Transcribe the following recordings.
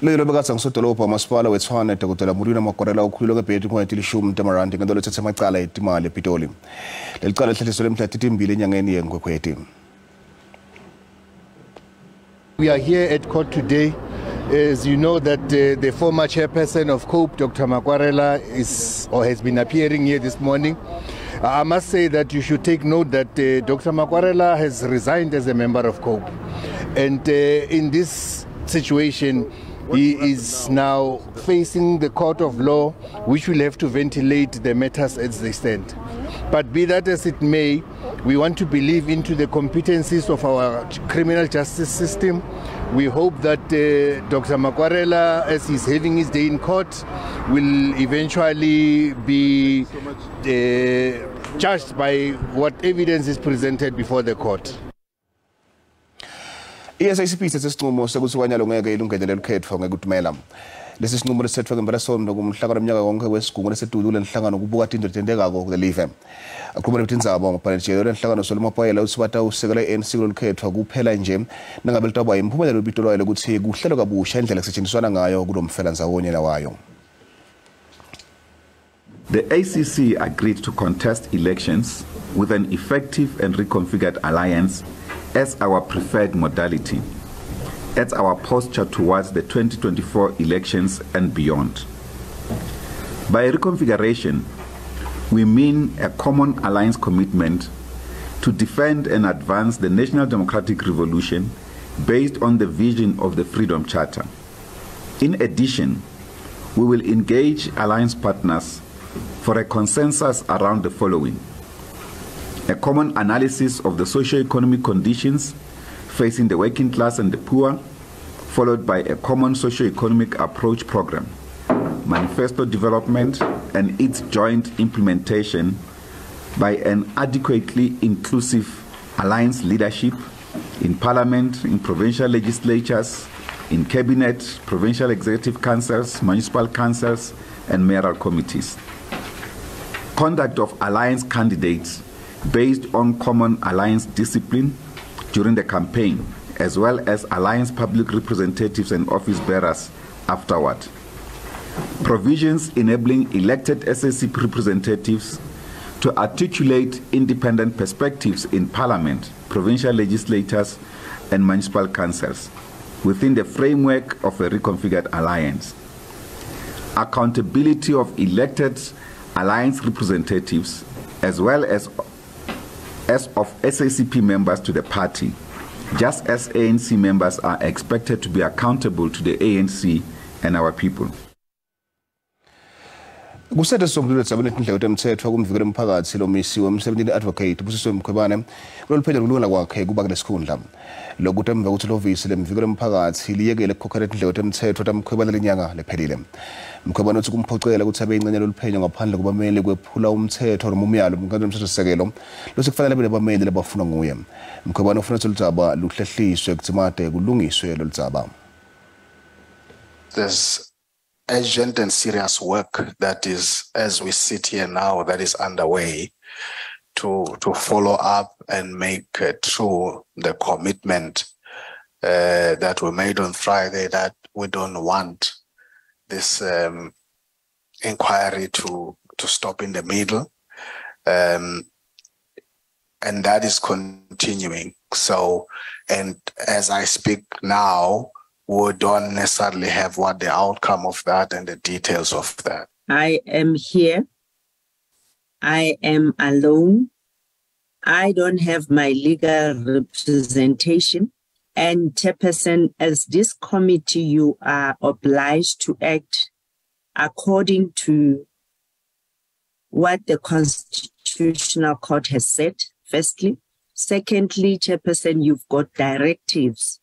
Loyo lobekadze ngusodolobha wamasipala weTshwane Dr. Murina Makwarela ukhululwe ngebheyili tinkhomati tilishumi tamarandi ngento letsatsa emacala etimali ePitoli. Lelicala lihlehliselwe mhla titimbili enyangeni yeNkhwekhweti. We are here at court today. As you know that the former chairperson of COPE, Dr. Makwarela, is or has been appearing here this morning. I must say that you should take note that Dr. Makwarela has resigned as a member of COPE. And in this situation, he is now facing the court of law, which will have to ventilate the matters as they stand. But be that as it may, we want to believe into the competencies of our criminal justice system. We hope that Dr. Makwarela, as he's having his day in court, will eventually be judged by what evidence is presented before the court. I-SACP ithethe isinqumo sekuthi kwanyalo ngeke ilungenele lukhetfo ngekutimela. Lesi sinqumo lesithetfwe ngempelasonto kumhlangano weminyaka yonke wesigungu lesetulu lenhlangano kubuka tintfo letentekako kulelive. Akhuluma nebetindzaba ngobhalejelo lenhlangano Solly Mapaila utsi batawusekela i-ANC kulolukhetfo kuphela nje nangabe litawuba yimphumelelo lubito lwayo lokuthi kuhlelwe kabusha indlela kusetshenziswana ngayo kulomfelandzawonye wayo. The ACC agreed to contest elections with an effective and reconfigured alliance as our preferred modality, as our posture towards the 2024 elections and beyond. By reconfiguration, we mean a common alliance commitment to defend and advance the national democratic revolution based on the vision of the Freedom Charter. In addition, we will engage alliance partners for a consensus around the following: a common analysis of the socio-economic conditions facing the working class and the poor, followed by a common socio-economic approach program, manifesto development, and its joint implementation by an adequately inclusive alliance leadership in parliament, in provincial legislatures, in cabinet, provincial executive councils, municipal councils, and mayoral committees. Conduct of alliance candidates based on common alliance discipline during the campaign, as well as alliance public representatives and office bearers afterward. Provisions enabling elected SACP representatives to articulate independent perspectives in parliament, provincial legislators, and municipal councils within the framework of a reconfigured alliance. Accountability of elected alliance representatives, as well as of SACP members to the party, just as ANC members are expected to be accountable to the ANC and our people. Kusete sombululo dzabeni tindleko temtsetfo kumvikela umphakatsi lomisiwe emsebentini advocate Busisiwe Mkhwebane kuloluphenya kulungela kwakhe kuba kulesikhundla. Lokhu emva kwekutsi lihhovisi lemvikela umphakatsi liyekele kukhokhela tindleko temtsetfo taMkhwebane lenyanga lephelile. Mkhwebane utsi kumphocela kutsi abe yincenye loluphenyo ngaphandle kwebameli kwephula umtsetfo noma umyalo womtsetfosisekelo lotsi kufanele abe nebameli labafunwa nguye. Mkhwebane ufuna kutsi loludzaba luhlehliswe kudzimate kulungiswe loludzaba. There's urgent and serious work that is, as we sit here now, that is underway to follow up and make true the commitment that we made on Friday that we don't want this inquiry to stop in the middle. And that is continuing. So, and as I speak now, we don't necessarily have what the outcome of that and the details of that. I am here. I am alone. I don't have my legal representation. And Chairperson, as this committee, you are obliged to act according to what the Constitutional Court has said, firstly. Secondly, Chairperson, you've got directives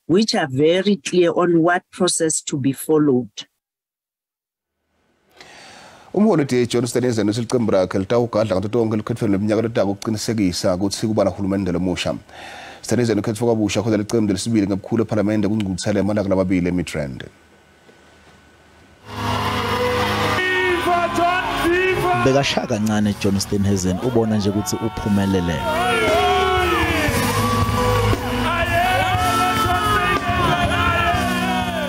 which are very clear on what process to be followed. Umholi DA John Steenhuisen utsi licembu lakhe litawugadla ngato tonkhe lukhetfweni lweminyaka letako kucinisekisa kutsi kuba nahulumende lomusha. Steenhuisen ukhetfwe kabusha khoza licembu lesibili ngebukhulu ephalamende kungcungcuthela emalanga lamabili eMidrand. Bekashaya kancane John Steenhuisen ubona nje ukuthi uphumelele.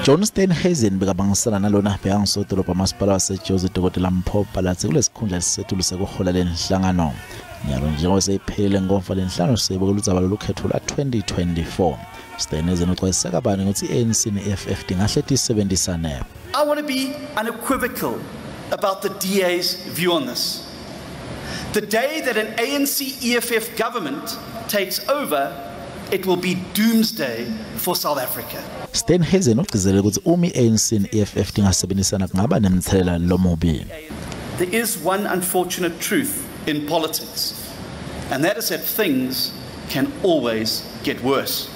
John Steenhuisen bekabangisana nalona bekangisodolobha masipala waseJozi Dr. Mpho Phalatse kulesikhundla lesisetulu sekuhola lenhlangano. Nyalo njengoba seyiphelile nkomfa lenhlangano seyibuka ludzaba lolukhetfo lwa 2024. Steenhuisen ucwayisa kabani kutsi i-ANC ne-EFF tingahle tisebenzisane. I want to be unequivocal about the DA's view on this. The day that an ANC EFF government takes over, it will be doomsday for South Africa. Steenhuisen ugcizelele kutsi uma i-ANC ne-EFF tingasebenzisana kungaba nemtselela lomubi. There is one unfortunate truth in politics, and that is that things can always get worse.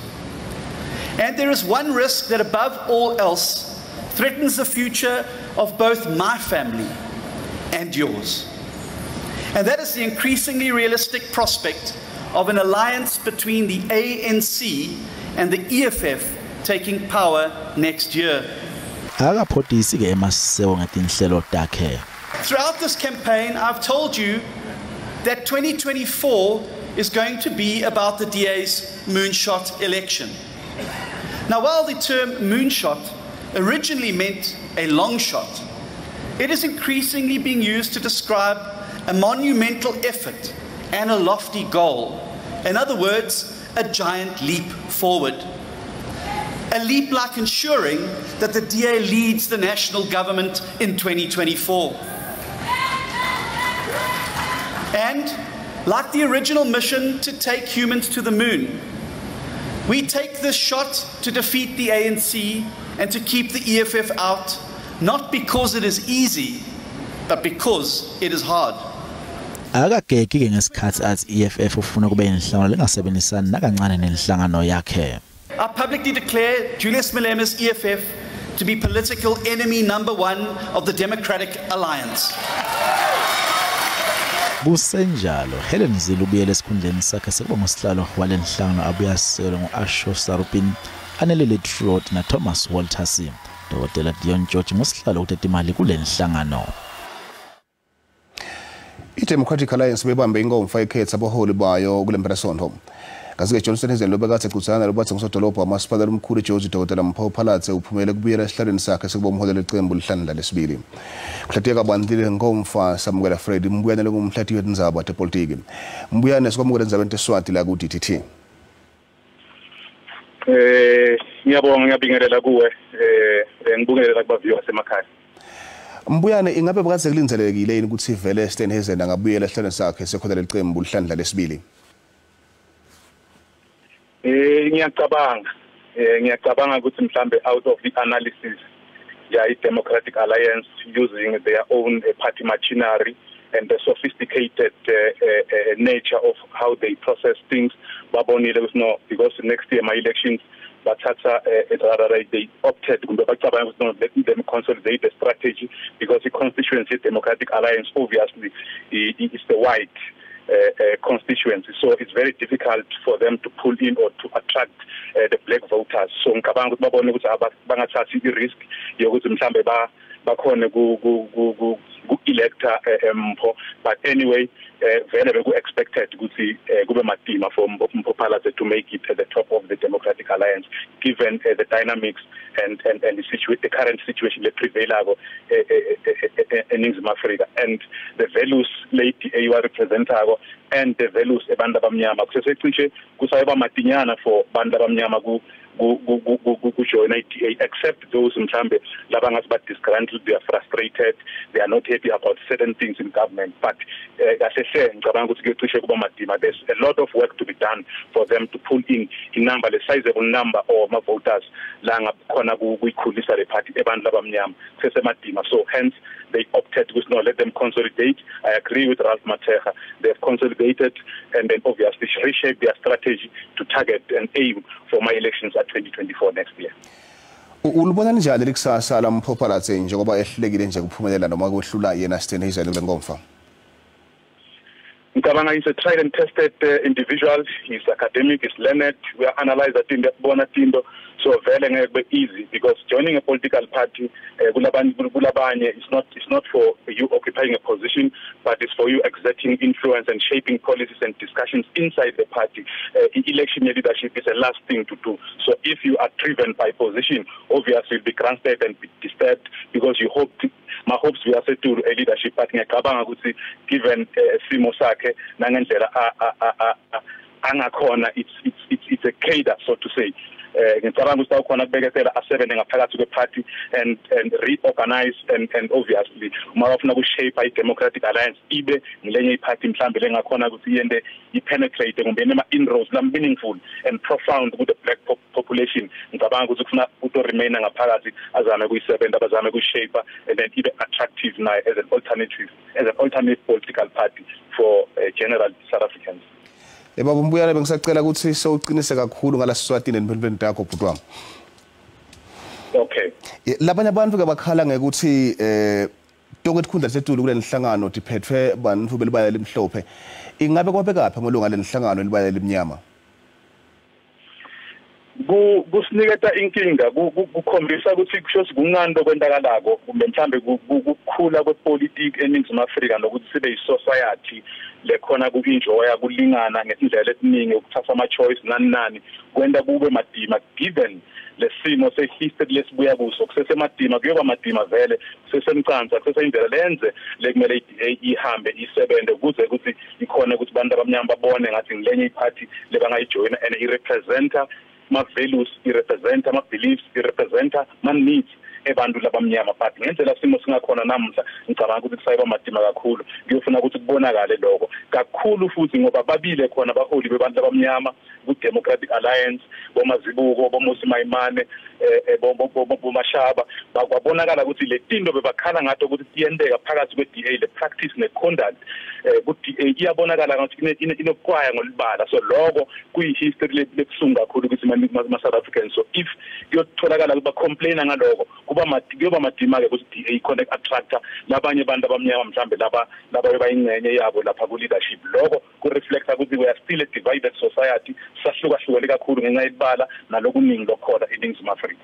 And there is one risk that above all else threatens the future of both my family and yours. And that is the increasingly realistic prospect of an alliance between the ANC and the EFF taking power next year. Akaphodisi ke emaseko ngetinhlelo takhe. Throughout this campaign, I've told you that 2024 is going to be about the DA's moonshot election. Now, while the term moonshot originally meant a long shot, it is increasingly being used to describe a monumental effort and a lofty goal. In other words, a giant leap forward. A leap like ensuring that the DA leads the national government in 2024. And like the original mission to take humans to the moon, we take this shot to defeat the ANC and to keep the EFF out, not because it is easy, but because it is hard. Akagegi ke ngesikhathi athi EFF ufuna kube inhlangano lengasebenzisani nakancane nenhlangano yakhe. I publicly declare Julius Malema's EFF to be political enemy number one of the Democratic Alliance. Kusenjalo, Helen Zille ubuyele esikhundleni sakhe sekuba ngusihlalo walenhlangano abuye asekelwe ngu-Ashor Sarupen, Anele Trot na Thomas Walters. Dr. Dion George ngusihlalo kutetimali kulenhlangano. I-Democratic Alliance bebambe inkomfa ikhetha abaholi bayo kule mpelasonto. Kasike John Steenhuisen lobekade ecudzana lobathe ngusodolobha wamasipala omkhulu eJozi Dr. Mpho Phalatse uphumele kubuyela esihlalweni sakhe sekuba umholi leqembu lihlandla lesibili. Kuhlathiya kabanti lenkomfa samukela Fred Mbuyane longumhlathi wetindzaba tepolitiki. Mbuyane sikwamukela endzabeni teSwati la ku DTT. Ngiyabonga, ngiyabingelela kuwe, ngibingelela kubaviwa wasemakhaya. Mbuyane, ingabe bekade kulindzelekile yini ukuthi vele Steenhuisen angabuyela esihlalweni sakhe sekhola leqembu lihlandla lesibili? Ngiyacabanga ukuthi mhlambe out of the analysis ya i-Democratic Alliance using their own party machinery and the sophisticated nature of how they process things, babonile ukuthi no, because next year my elections bathatha, rather they opted kumbe bacabanga ukuthi no, let them consolidate the strategy because the constituency Democratic Alliance obviously is the white constituency, so it's very difficult for them to pull in or to attract the black voters. So ngicabanga ukuthi babone ukuthi bangathathi i-risk yokuthi mhlambe bakhone ku-electa Mpho, but anyway, vele beku-expected ukuthi kube matima for Mpho Phalatse to make it at the top of the Democratic Alliance given the dynamics and the current situation leprevailako eNingizimu Afrika and the values le DA representako and the values ebantu abamnyama. Kusesecishe kusayeba matinyana for bantu abamnyama ku join i-DA, except those mhlambe labangathi ba disgruntled, they are frustrated, they are not happy about certain things in government. But kahle hle ngicabanga ukuthi kuyocishe kuba madima. There's a lot of work to be done for them to pull in a number, a sizable number of voters la ngakhona kuyikhulisa le party ebantu labamnyama. Kusesemadima, so hence they opted to no, let them consolidate. I agree with Ralph Mathekga. They have consolidated and then obviously reshape their strategy to target and aim for my elections at 2024 next year. Ulibona njani likusasa la Mpho Phalatse njengoba ehlulekile nje kuphumelela noma kwehlula yena Steenhuisen kule nkomfa? Ngicabanga is a tried and tested individual. He's academic, he's learned. We are analyze tinto, yabona tinto. So vele ngeke kube easy because joining a political party kulabanye it's not for you occupying a position, but it's for you exerting influence and shaping policies and discussions inside the party. Election leadership is the last thing to do. So if you are driven by position, obviously you'll be granted and be disturbed because you hope my hopes we are set to a leadership. But ngiyacabanga ukuthi given simo sakhe nangendlela angakhona, it's a cadre, so to say. Ngicabanga ukuthi awukhona kubeketela, asebenze ngaphakathi kwe-party and reorganize and obviously uma bafuna ukushape i-Democratic Alliance ibe ngilenye i-party mhlambe lengakhona ukuthi iyende i-penetrate kumbe nema inroads la meaningful and profound ku the black population, ngicabanga ukuthi kufuna uto remain ngaphakathi, azame kuyisebenza, abazame kuyishape and then ibe attractive nayo as an alternative political party for general South Africans. Baba Mbuyane, bengisacela ukuthi sewuqinise kakhulu ngalasiswatini empilweni takho, bhuti wami. Okay. Labanye abantu ke bakhala ngekuthi tonke tikhundla setulu kule nhlangano tiphethwe bantfu belibala limhlophe. Ingabe kwabekaphi amalunga lenhlangano elibala limnyama? Kusiniketa inkinga, kukhombisa ukuthi kusho kungani lokwenzakalako kumbe mhlambe kukhula kwepolitiki eNingizimu Afrika nokuthi sibe yi-society lekhona ku-enjoya kulingana ngetindlela etiningi, ukuthatha ama-choice nani nani, kwenta kube madima given lesimo se-history lesibuya kuso. Kusesemadima, kuyoba madima vele, kusesemcansa, kuseseyindlela lenze lekumele ihambe isebenze ukuze ukuthi ikhona ukuthi abantu abamnyama babone ngathi ngilenye iphathi lebangayijoyina and i-representa ma-values, i-representa ama-beliefs, i-representa ma-needs ebantu labamnyama. But ngendlela simo singakhona namuhla, ngicabanga ukuthi kusayiba madima kakhulu. Kuyofuna ukuthi kubonakale lokho kakhulu futhi ngoba babile khona abaholi bebantu abamnyama ku-Democratic Alliance, boMazibuko, boMmusi Maimane, boMashaba. Kwabonakala ukuthi le tinto bebakhala ngato ukuthi tiyenteka phakathi kwe-DA, le practice ne-conduct ku-DA iyabonakala ngathi inokwaya ngolibala. So lokho kuyi-history lebuhlungu kakhulu ukuthi ma-South Africans. So if kuyotholakala ukuthi ba-complaina ngaloko, kuba kuyoba madima-ke ukuthi DA ikhona attracta labanye abantu abamnyama mhlambe laba bayingcenye yabo lapha ku-leadership. Lokho ku-reflecta ukuthi we are still a divided society, sahlukahlukene kakhulu ngenxa yebala nalokuningi lokhona eNingizimu Afrika.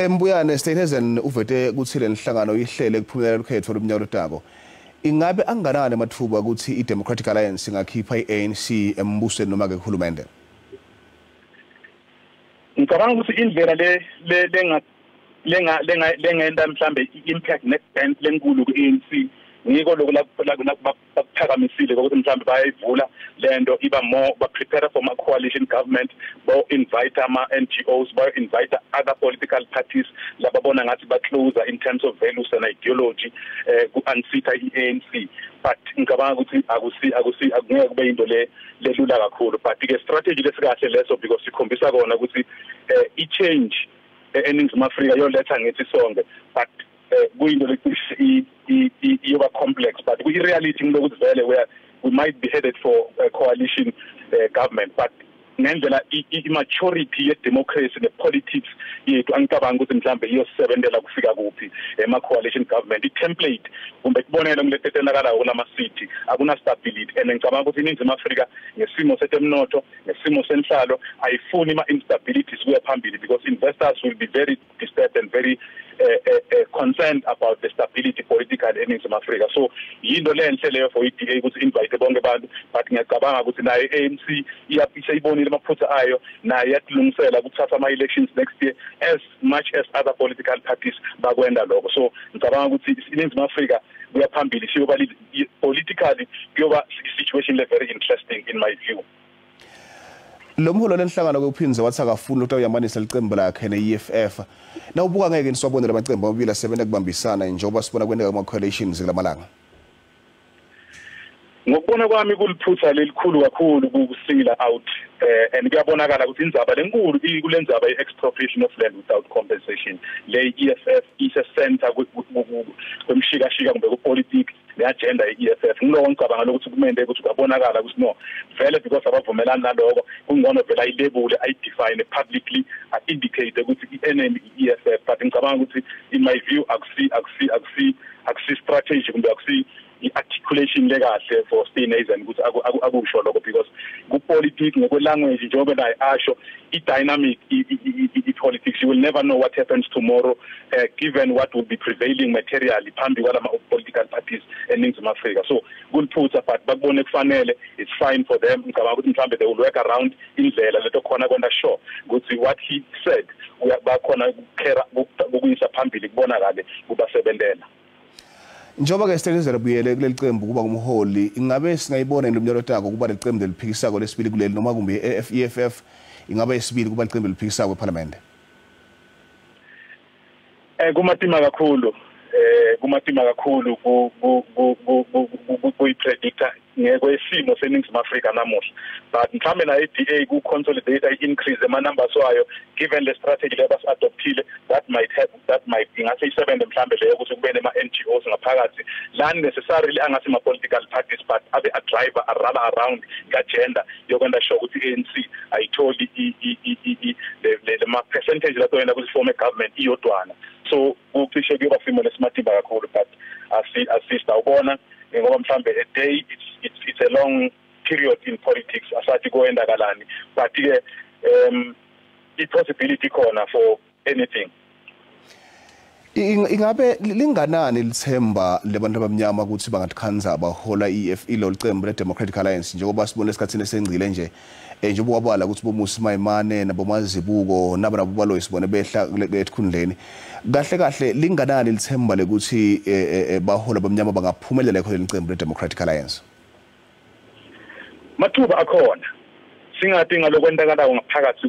Mbuyane, Steenhuisen uvete ukuthi le nhlangano ihlele kuphumelela ukhetho lomnyaka lotako. Ingabe anganani amathuba ukuthi i-Democratic Alliance ingakhipha i-ANC embusweni noma ke kuhulumende? Ngicabanga ukuthi indlela le lenga lenga lenga lengenta mhlambe i-impact ne-dent lenkulu ku-ANC ngiko lokhu bakuphakamisile ukuthi mhlambe bayayivula lento iba more ba prepare for ma coalition government, bo invite ama NGOs, bo invite other political parties lababona ngathi ba closer in terms of values and ideology ku unseat i-ANC. But ngicabanga ukuthi akusi akungeke kube into le lelula kakhulu, but ke strategy lesikahle leso because sikhombisa kona ukuthi i change eNingizimu Afrika yoletha ngithi sonke, but kuyinto lecishe iyoba complex. But kuyi reality ngilokuthi vele where we might be headed for a coalition government, but ngendlela i-maturity ye-democracy ne-politics yethu, angicabanga ukuthi mhlambe iyosebentela kufika kuphi ema-coalition government. I-template kumbe kubonelo ngiletetenakalayo kulama-city akuna-stability and ngicabanga ukuthi iNingizimu Afrika ngesimo setemnotho, ngesimo senhlalo, ayifuni ima-instabilities kuya phambili because investors will be very disturbed and very concerned about the stability political eNingizimu Afrika. So yinto lenhle leyo for i-DA ukuthi invite bonke abantu, but ngiyacabanga ukuthi nayo i-ANC iseyibonile amaphutha ayo, nayo iyakulungisela ukuthatha ama-elections next year as much as other political parties bakwenda lokho. So ngicabanga ukuthi iNingizimu Afrika kuya phambili siyoba politically kuyoba situation le very interesting in my view. Lo mholo lenhlangano ke wathi akafuni ukuthi uyamanisa licembu lakhe ne-EFF. Nawubuka ngeke niswabone lamacembu amabili asebenza kubambisana njengoba sibona kwenteka kuma coalitions kulamalanga? Ngokubona kwami kuliphutha lelikhulu kakhulu kusingle out and kuyabonakala ukuthi indzaba lenkulu kulenzaba ye-expropriation of land without compensation. Le EFF ise center kwemshikashika kumbe kupolitics ne-agenda ye-EFF. Ngiloko ngicabanga lokuthi kumele ukuthi kuyabonakala ukuthi no, vele because abavumelani naloko, kungcono vele ayilabel, ayidefine publicly, a-indicate ukuthi i-enemy i-EFF. But ngicabanga ukuthi in my view akusi strategy kumbe akusi I-articulation lekahle for Steenhuisen ukuthi akusho lokho, because ku-politics, ngokwe-language, njengoba naye asho, i-dynamic i-politics, you will never know what happens tomorrow, given what will be prevailing materially phambi kwalama political parties eNingizimu Afrika. So kuliphutha, but bakubone kufanele, it's fine for them. Ngicabanga ukuthi mhlambe they will work around indlela leto khona kwenta sure ukuthi what he said bakhona ukuyisa phambili, kubonakale kubasebentela. Njengoba ke Steenhuisen buyele kuleli cembu kuba ngumholi, ingabe singayibona lo tako kuba lecembu leliphikisako lesibili kuleli, noma kumbe i-EFF ingabe isibili kuba licembu leliphikisako eParliament? Kumatima kakhulu, kumatima kakhulu ku kuyi-predicta ngekwesimo seNingizimu Afrika namuhla, but mhlambe na i-DA ku consolidate, i-increase ama numbers wayo, given the strategy lebas-adoptile, that might help, that might ingase isebenze mhlambe leyo, ukuthi kube nema NGOs ngaphakathi la, necessarily angasi ma political parties, but abe a driver, a rally around agenda yokwenda sure ukuthi i-ANC ayitholi le ma percentage lapho yena ukuthi form a government iyodwana. So kucishe kuyoba simo lesimatimba kakhulu, but asi awubona ngoba mhlambe a day, it's a long period in politics, asathi koyendakalani, but ke i possibility khona for anything. Ingabe linganani lithemba lebantu abamnyama ukuthi bangatikhanza bahola i-EFF, ilo licembu le-Democratic Alliance, njengoba sibone esikhathini esengcile nje, njengoba wabala ukuthi boMmusi Maimane naboMazibuko nabo nabo balo sibone behla esikhundleni? Kahle kahle, linganani lithemba lekuthi bahola abamnyama bangaphumelela khona licembu le-Democratic Alliance? Mathuba akhona, singathi ngalokwentakalayo ngaphakathi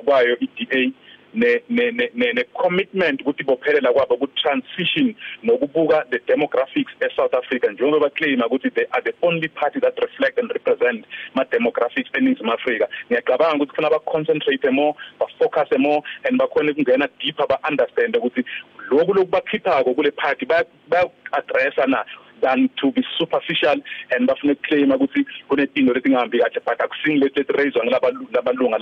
kwayo i-DA ne commitment ukuthi bophelela kwabo ku transition nokubuka the demographics e South Africa, njengoba baclaim ukuthi they are the only party that reflect and represent ma demographics eNingizimu Afrika. Ngiyacabanga ukuthi kufuna ba concentrate more, ba focus more and bakhona ukungena deeper, ba understand ukuthi lokhu lokubakhiphako kule party baya addressa na, than to be superficial and bafuna ukuclaim ukuthi kunetinto letingahambi kahle, but akusingi leti raise ngalabalunga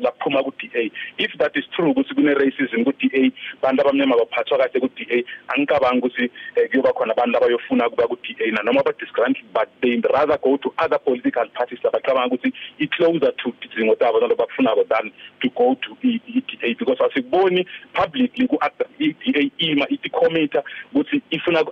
laphuma ku DA. If that is true ukuthi kune racism ku DA, bantu abamnyama baphathwa kahle ku DA, angicabanga ukuthi kuyoba khona abantu abayofuna kuba ku DA na noma ba disgruntled, but they rather go to other political parties labacabanga ukuthi i closer to tidzingo tabo nalobakufunako than to go to i-DA, because asikuboni publicly ku i-DA ima ithi commit ukuthi ifuna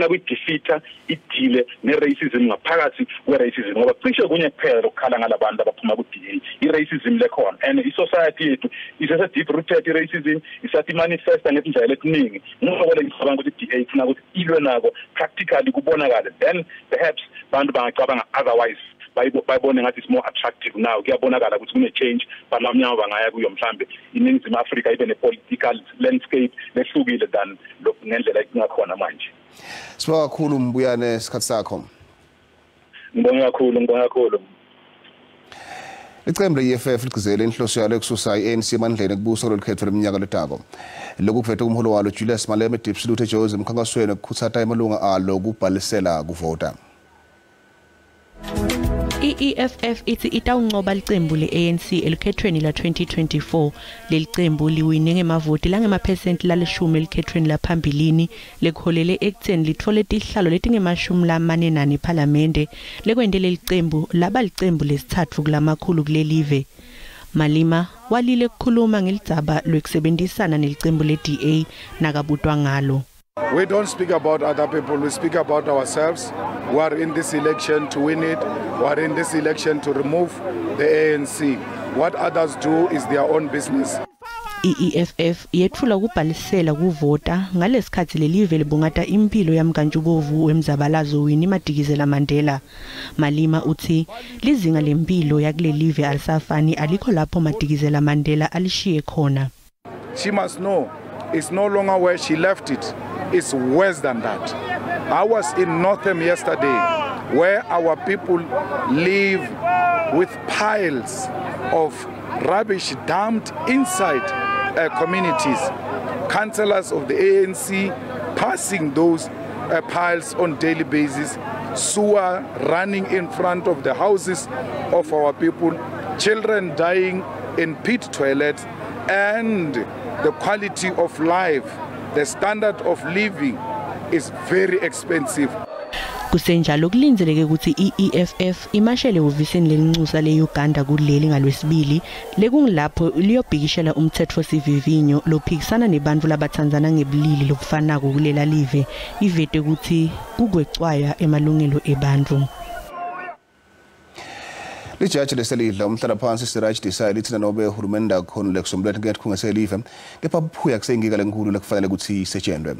kuyidefeata, idile ne-racism ngaphakathi kwe-racism, ngoba cishe kunye kuphela lokukhala ngalabantu abaphuma ku-DA, i-racism lekhona, and i-society yethu isese deep rooted i-racism, isathi manifesta ngetindlela letiningi. Ngoko le ngicabanga ukuthi i-DA ifuna ukuthi ilwe nako practically, kubonakale, then perhaps bantu bangacabanga otherwise, bayibone ngathi it's more attractive now, kuyabonakala ukuthi kune change, bantu abamnyama bangaya kuyo, mhlambe iNingizimu Afrika ibe ne-political landscape lehlukile than ngendlela ingakhona manje. Sibonga kakhulu, Mbuyane, isikhathi sakho. Ngibonga kakhulu, ngibonga kakhulu. Icembu le-EFF ligcizele inhloso yalo ekususa i-ANC emandleni ekubusa kulolu khetho leminyaka letako. Lokhu kuvetwe kumholi walo Julius Malema eDiepsloot eJozi, emkhankasweni wokukhuthata amalunga alo kubhalisela kuvota. I-EFF ithi itawuncoba licembu le-ANC elukhethweni la-2024. Leli cembu liwine ngemavoti langemaphesenti lalishumi elukhethweni laphambilini, lekholele ekutheni litfole tihlalo letingemashumi 44 ephalamende, lekwente leli cembu laba licembu lesitsatfu kulamakhulu kulelive. Malema walile kukhuluma ngelidzaba lwekusebenzisana nelicembu le-DA nakabutwa ngalo. We don't speak about other people, we speak about ourselves. We are in this election to win it. We are in this election to remove the ANC. What others do is their own business. I-EFF yetfula kubhalisela kuvota ngalesikhatsi lelive libungata impilo yamkantshubovu wemzabalazo Winnie Madikizela Mandela. Malema utsi lizinga lempilo yakulelive alisafani, alikho lapho Madikizela Mandela alishiye khona. She must know it's no longer where she left it. It's worse than that. I was in Northam yesterday, where our people live with piles of rubbish dumped inside communities. Councillors of the ANC passing those piles on daily basis, sewer running in front of the houses of our people, children dying in pit toilets, and the quality of life, the standard of living is very expensive. Kusenjalo kulindzeleke ukuthi i-EFF imashele ehhovisini lelincusa le-Uganda kuleli ngalwesibili lekungilapho liyobhikishela umthetho sivivinyo lophikisana nebantfu labatsandzana ngebulili lobufanako kulela live ivete ukuthi kukwecwaya emalungelo ebantfu. Lijaji leselidla umhlalaphansi Siraj Desai lithi nanobe uhulumende akhona lekusombulula ngekhungeselive kepha buphuya kuseyinkinga lenkulu lekufanele ukuthi isetshenzwe.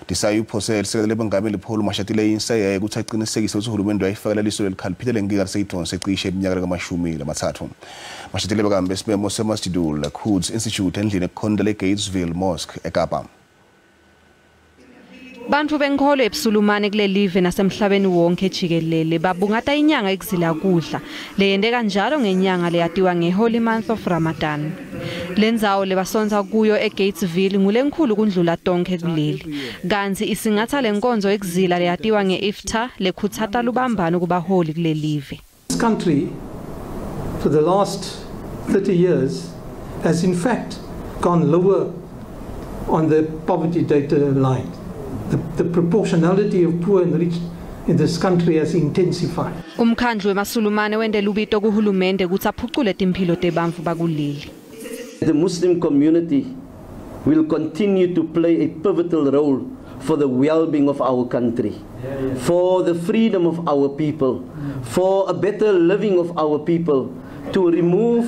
Desai uphose lisekela lebengameli Paul Mashatile insayeya ukuthi aqinisekise ukuthi uhulumende wayifakela liso lelikhaliphile lenkinga leseyidonse cishe iminyaka kama-30. Mashatile bekahambe isimemo seMasjidul Quds Institute endlini ekukhonta le-Gatesville Mosque eKapa. Bantfu benkholo ebusulumane kulelive nasemhlabeni wonke jikelele babungata inyanga ekuzila kudla leyenteka njalo ngenyanga leyatiwa nge-Holy Month of Ramadan. Lendzawo lebasonsa kuyo eGatesville ngulenkhulu kundlula tonkhe kuleli. Kantsi isingatha lenkonzo ekuzila leyatiwa nge-iftar lekhutsata lubambano kubaholi kulelive. This country for the last 30 years has in fact gone lower on the poverty data line. The proportionality of poor and rich in this country has intensified. Umkhandlu wemasulumane wente lubito kuhulumende kutsi aphucule timphilo tebantfu bakuleli. The Muslim community will continue to play a pivotal role for the well-being of our country, for the freedom of our people, for a better living of our people, to remove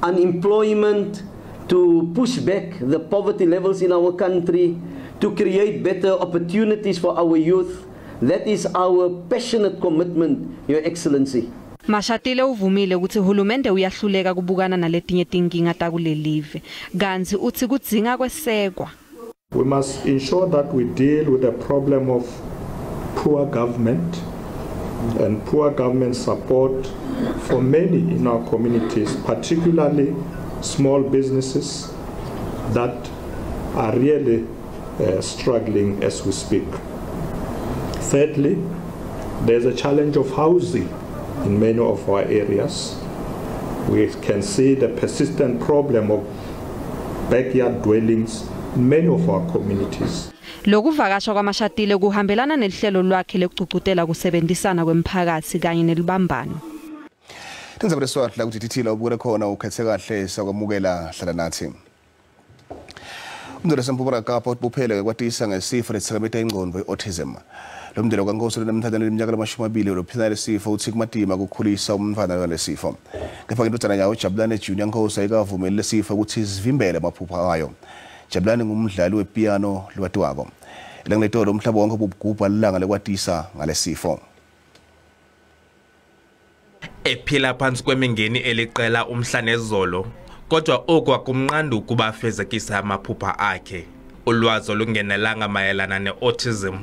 unemployment, to push back the poverty levels in our country, to create better opportunities for our youth. That is our passionate commitment, Your Excellency. Mashatile uvumile ukuthi uhulumende uyahluleka kubukana naletinye tinkinga takulelive. Kantsi utsi kudzinga kwesekwa. We must ensure that we deal with the problem of poor government and poor government support for many in our communities, particularly small businesses that are really struggling as we speak. Thirdly, there's a challenge of housing in many of our areas. We can see the persistent problem of backyard dwellings in many of our communities. Lokuvakasha kwaMashatile kuhambelana nelihlelo lwakhe lekugcugcutela kusebenzisana kwemphakatsi kanye nelibambano. Tindzaba leswati la kutithila ubukele khona ukhethe kahle sakwamukela hlala nathi. Umndeni waseMpumalanga Kapa ubuphele kwatisa ngesifo lesithakameta ingqondo i-autism. Lo mndeni kaNkosi lonemthandane leminyaka lama-20 lophila lesifo uthi kumatima ukukhulisa umntwana walesifo. Kepha indodana yawo Jabulani Junior Nkosi ayikavumeli lesifo ukuthi sivimbele amaphupho ayo. Jabulani ngumdlali wepiano lowatiwako. Elangetolo umhlaba wonke ubugubha lilanga lekwatisa ngalesifo. Ephila phansi kwemingeni eliqela umhla nezolo, kodwa oku akumnqandi ukuba afezekise amaphupha akhe. Ulwazi olungenelanga mayelana ne-autism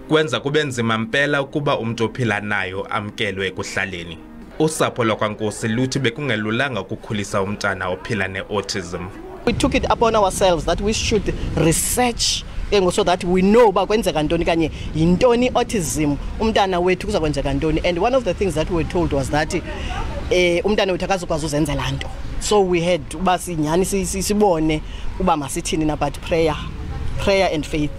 kwenza kube nzima mpela ukuba umntu ophila nayo amkelwe ekuhlaleni. Usapho lwakwaNkosi luthi bekungelulanga ukukhulisa umntana ophila ne-autism. We took it upon ourselves that we should research so that we know uba kwenzeka ntoni kanye yintoni autism umntana wethu kuza kwenzeka ntoni. And one of the things that we were told was that umntana wethu akazukwazi uzenzela nto. So we had uba sinyani sibone uba masithini na, but prayer and faith.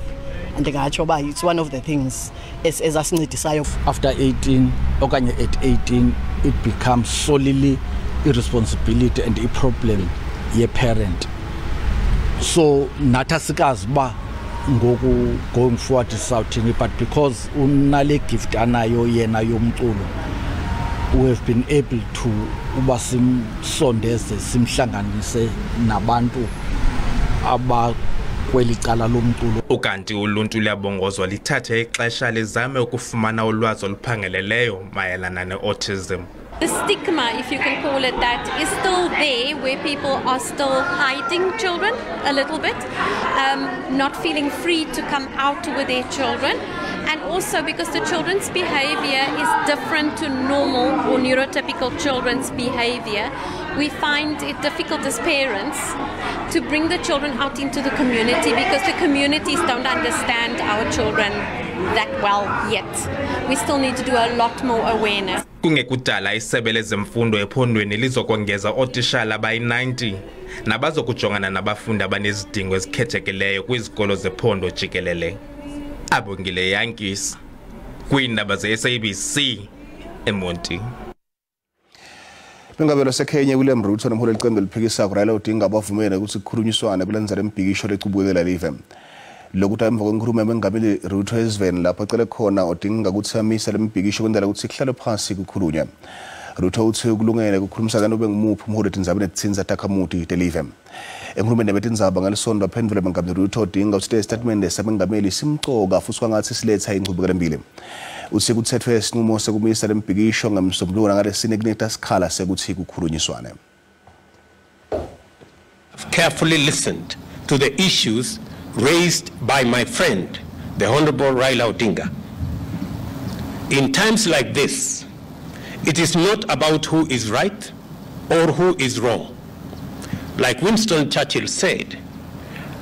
And ndingatsho uba it's one of the things ezasincedisayo. After 18 okanye at 18 it becomes solely irresponsibility and a problem ye parent. So nathi asikazi uba ngoku going forward sawuthini, but because unale gift anayo yena yomculo, we have been able to uba simsondeze simhlanganise nabantu abakweli cala lomculo. Ukanti uluntu luyabongozwa lithathe ixesha lizame ukufumana ulwazi oluphangeleleyo mayelana ne-autism. The stigma, if you can call it that, is still there, where people are still hiding children a little bit, not feeling free to come out with their children, and also because the children's behavior is different to normal or neurotypical children's behavior, we find it difficult as parents to bring the children out into the community because the communities don't understand our children that well yet. We still need to do a lot more awareness. Kungekudala isebe lezemfundo ephondweni lizokongeza ootishala abayi-90 nabazokujongana nabafundi abanezidingo ezikhethekileyo kwizikolo zephondo jikelele. Abongile Yankees kwiindaba ze-SABC eMonti. Mengameli waseKenya William Ruto nomholi welicembu leliphikisako Raila Odinga bavumele ukuthi kukhulunyiswane kulandzela imibhikisho lecubukela live. Lokhu emva kwenkhulumo yaMengameli Ruto ezweni lapho acele khona Odinga kutsi amise lemibhikisho kwenzela kutsi kuhlalwe phasi kukhulunywe. Ruto utsi kulungele kukhulumisana nobe ngumuphi umholi etindzabeni letitsintsa takhamuti telive. Enkhulumeni nebetindzaba ngelisontfo aphendvule Mengameli Ruto, Odinga utsi isitatimende samengameli simcoka futsi kwangatsi siletsa inchubekelo embili. Utsi kutsetfwe sinqumo sekumisa lembhikisho ngemsombuluko nangalesine kuniketa sikhala sekutsi kukhulunyiswane. I've carefully listened to the issues raised by my friend, the Honorable Raila Odinga. In times like this, it is not about who is right or who is wrong. Like Winston Churchill said,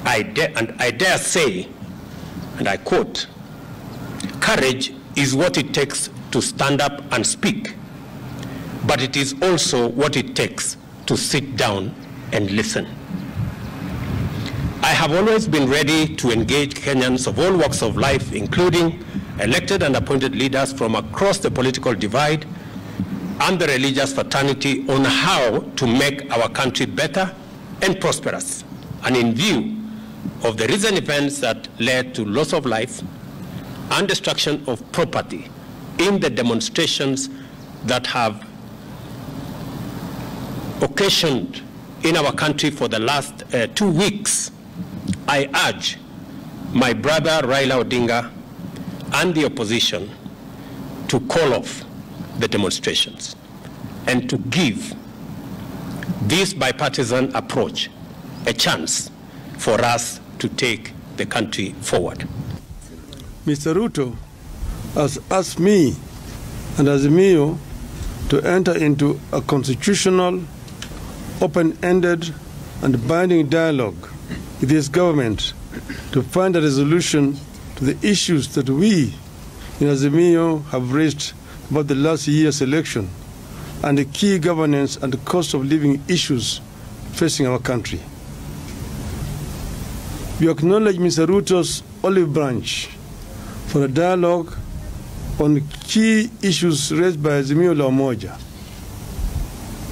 I dare say, and I quote, "Courage is what it takes to stand up and speak, but it is also what it takes to sit down and listen." I have always been ready to engage Kenyans of all walks of life, including elected and appointed leaders from across the political divide and the religious fraternity on how to make our country better and prosperous. And in view of the recent events that led to loss of life and destruction of property in the demonstrations that have occasioned in our country for the last 2 weeks, I urge my brother Raila Odinga and the opposition to call off the demonstrations and to give this bipartisan approach a chance for us to take the country forward. Mr. Ruto has asked me and Azimio to enter into a constitutional, open-ended and binding dialogue with his government to find a resolution to the issues that we in Azimio have raised about the last year's election and the key governance and the cost of living issues facing our country. We acknowledge Mr. Ruto's olive branch for a dialogue on key issues raised by Azimio La Umoja.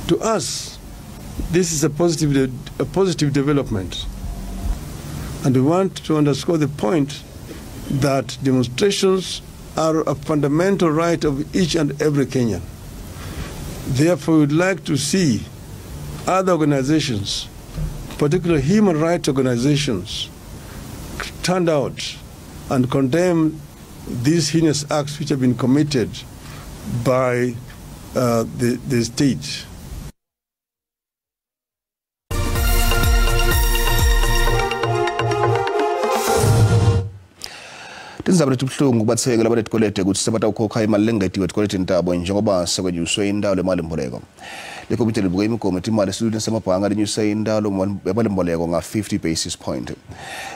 To us, this is a positive development, and we want to underscore the point that demonstrations are a fundamental right of each and every Kenyan. Therefore, we would like to see other organizations, particularly human rights organizations, stand out and condemn these heinous acts which have been committed by the state. Tindzaba letibuhlungu kubatsengi labanetikwelede kutsi sebatawukhokha imali lengetiwe etikweletini tabo njengoba sekwenyuswe indawo lemalimboleko. Lekomiti libuke imigomo yetimali esitulweni semabhange lenyuse indawo yemalimboleko nga-50 basis point.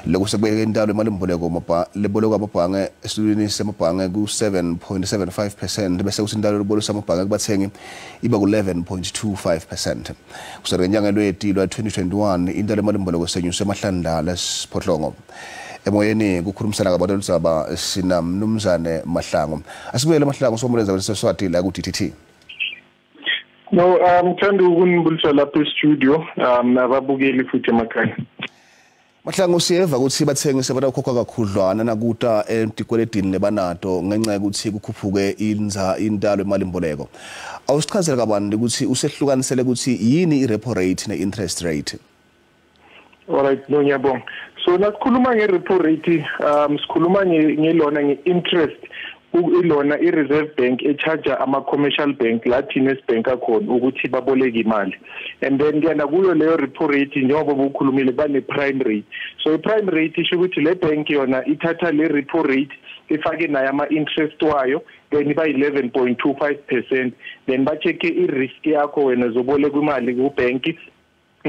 Lokhu sekubeke indawo yemalimboleko lebolekwa amabhange esitulweni semabhange ku-7.75% bese kuthi indawo lebolekwa amabhange kubathengi iba ku-11.25%. Kusukela ngenyanga Lweti lwa-2021 indawo yemalimboleko senyuswe emahlandla lasiphohlongo. Emoyeni kukhulumisana ngabantu ludzaba sina Mnumzane Mahlangu. Asibuyele Mahlangu somulenza wesiswati la ku DTT. No, ngithanda ukunibulisa lapha e-studio, nababukeli futhi emakhaya. Mahlangu, siyeva ukuthi bathengi sebatawukhokha kakhudlwana nakuta etikweletini lebanato ngenxa yokuthi kukhuphuke intalo yemalimboleko. Awusichazele kabanti ukuthi usehlukanisele ukuthi yini i-repo rate ne-interest rate? All right, no, ngiyabonga. So nasikhuluma nge-repo rate, sikhuluma ngelona nge-interest ilona i-Reserve Bank e-charge ama-commercial bank la thina esibhenka khona ukuthi baboleke imali. And then ke nakuyo leyo repo rate njengoba ubukhulumile bane-prime rate. So i-prime rate isho ukuthi le bank yona ithatha le repo rate ifake nayo ama-interest wayo, then iba 11.25%, then ba-check-e i-risk yakho wena zoboleka imali ku-bank,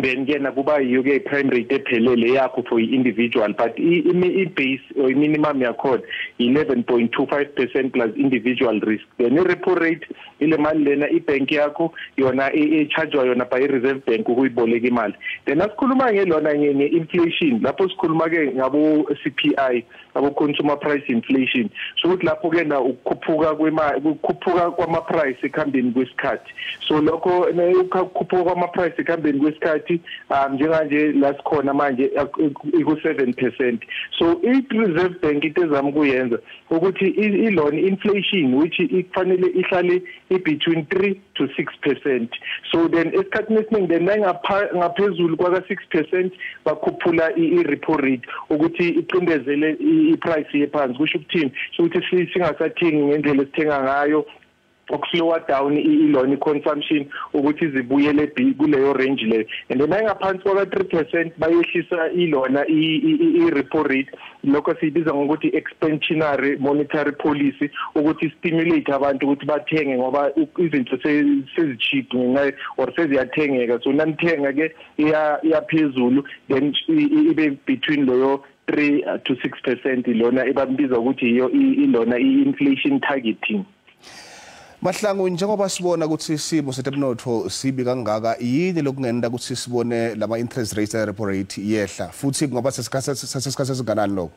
then ke nakuba yiyo ke i-prime rate ephelele yakho for i-individual, but i-base or i-minimum yakhona 11.25% plus individual risk. Then i-repo rate ile mali lena i-bank yakho yona e-chargewa yona by i-Reserve Bank ukuyiboleka imali. Then asikhuluma ngelona nge-inflation, lapho sikhuluma ke ngabo CPI. abo consumer price inflation. So ukuthi lapho ke na ukukhuphuka kwemali, ukukhuphuka kwama price ekhambeni kwesikhathi. So lokho ukukhuphuka kwama price ekhambeni kwesikhathi, njenganje la sikhona manje iku 7%. So i Reserve Bank into ezama kuyenza ukuthi ilona inflation, which ikufanele ihlale i between 3 to 6%. So then esikhathini esiningi then ngaphezulu kwaka 6% bakhuphula i-repo rate ukuthi iqindezele i-price yephansi. Kusho ukuthini? Ukuthi singasathengi ngendlela esithenga ngayo, ukuslowa down ilona consumption ukuthi zibuyele kuleyo range leyo. And then ngaphansi kwaka 3% bayehlisa ilona i-repo rate. Lokho siyibiza ngokuthi expansionary monetary policy, ukuthi stimulate abantu ukuthi bathenge ngoba izinto sezi-cheap ngenxa or seziyathengeka. So nanithenga ke iyaphezulu, then ibe between loyo 3 to 6%, ilona ebambiza ukuthi iyo ilona i-inflation targeting. Mahlangu, njengoba sibona ukuthi isimo setemnotfo sibi kangaka, yini lokungenda ukuthi sibone lama interest rates, repo rate yehla futhi, ngoba sesikhathi esinganani lokho?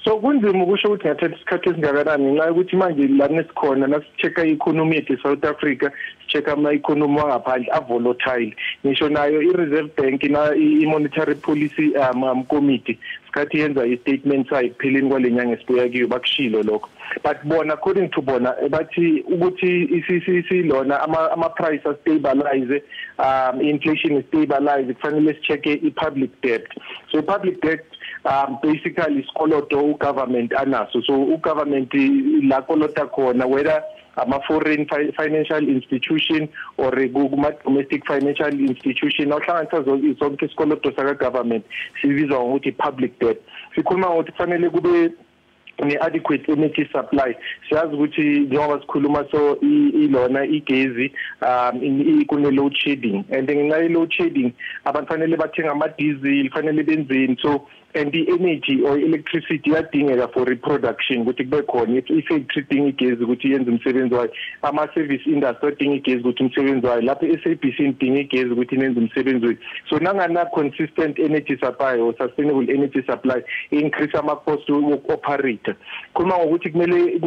So kunzima ukusho ukuthi ngathatha isikhathi esingakanani, ngenxa yokuthi manje lana sikhona, nasi-check-a i-economy yethu e-South Africa, si-check-a ama-economy wangaphandle a-volatile. Ngisho nayo i-Reserve Bank na i-Monetary Policy Committee sikhathi yenza i-statement sayo ekupheleni kwale nyanga esibuya kiyo, bakushilo lokho. But bona, according to bona, bathi ukuthi isilona ama price stabilize, inflation stabilize, kufanele si-check i-public debt. So i-public debt basically isikoloto ugovernment anaso. So ugovernment la kolota khona, whether ama foreign financial institution or kuma domestic financial institution, awuhlanganisa zonke isikoloto saka government, sibizwa ngokuthi public debt. Sikhuluma ngokuthi kufanele kube ne-adequate energy supply. Siyazi ukuthi njengoba sikhuluma so ilona igezi, kune load shedding, and ngenxa ye-load shedding abantu fanele bathenga ama-diesel, fanele benzeni. So and the energy or electricity iyadingeka for reproduction, ukuthi kube khona i-factory idinga igezi ukuthi yenze umsebenzi wayo, ama-service industry adinga igezi ukuthi umsebenzi wayo, lapho i-SABC idinga igezi ukuthi nenze umsebenzi wayo. So nangana consistent energy supply or sustainable energy supply, increase ama-cost woku-operate. Khuluma ngokuthi kumele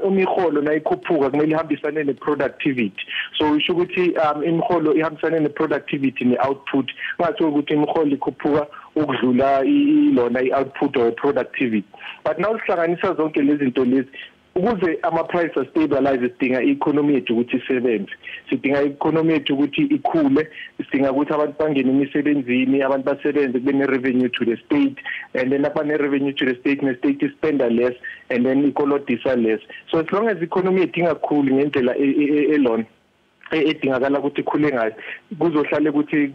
imiholo nayikhuphuka kumele ihambisane ne-productivity. So isho ukuthi imiholo ihambisane ne-productivity ne-output, kungathiwa ukuthi imiholo ikhuphuka ukudlula ilona i-output or productivity. But now sihlanganisa zonke lezi zinto lezi, ukuze ama-price stabilize, sidinga i-economy yethu ukuthi isebenze, sidinga i-economy yethu ukuthi ikhule, sidinga ukuthi abantu bangene emisebenzini, abantu basebenze, kube ne-revenue to the state. And then lapha ne-revenue to the state, ne-state ispenda less and then ikolodisa less. So as long as i-economy yethu ingakhuli ngendlela elona edingakala ukuthi ikhule ngayo, kuzohlale ukuthi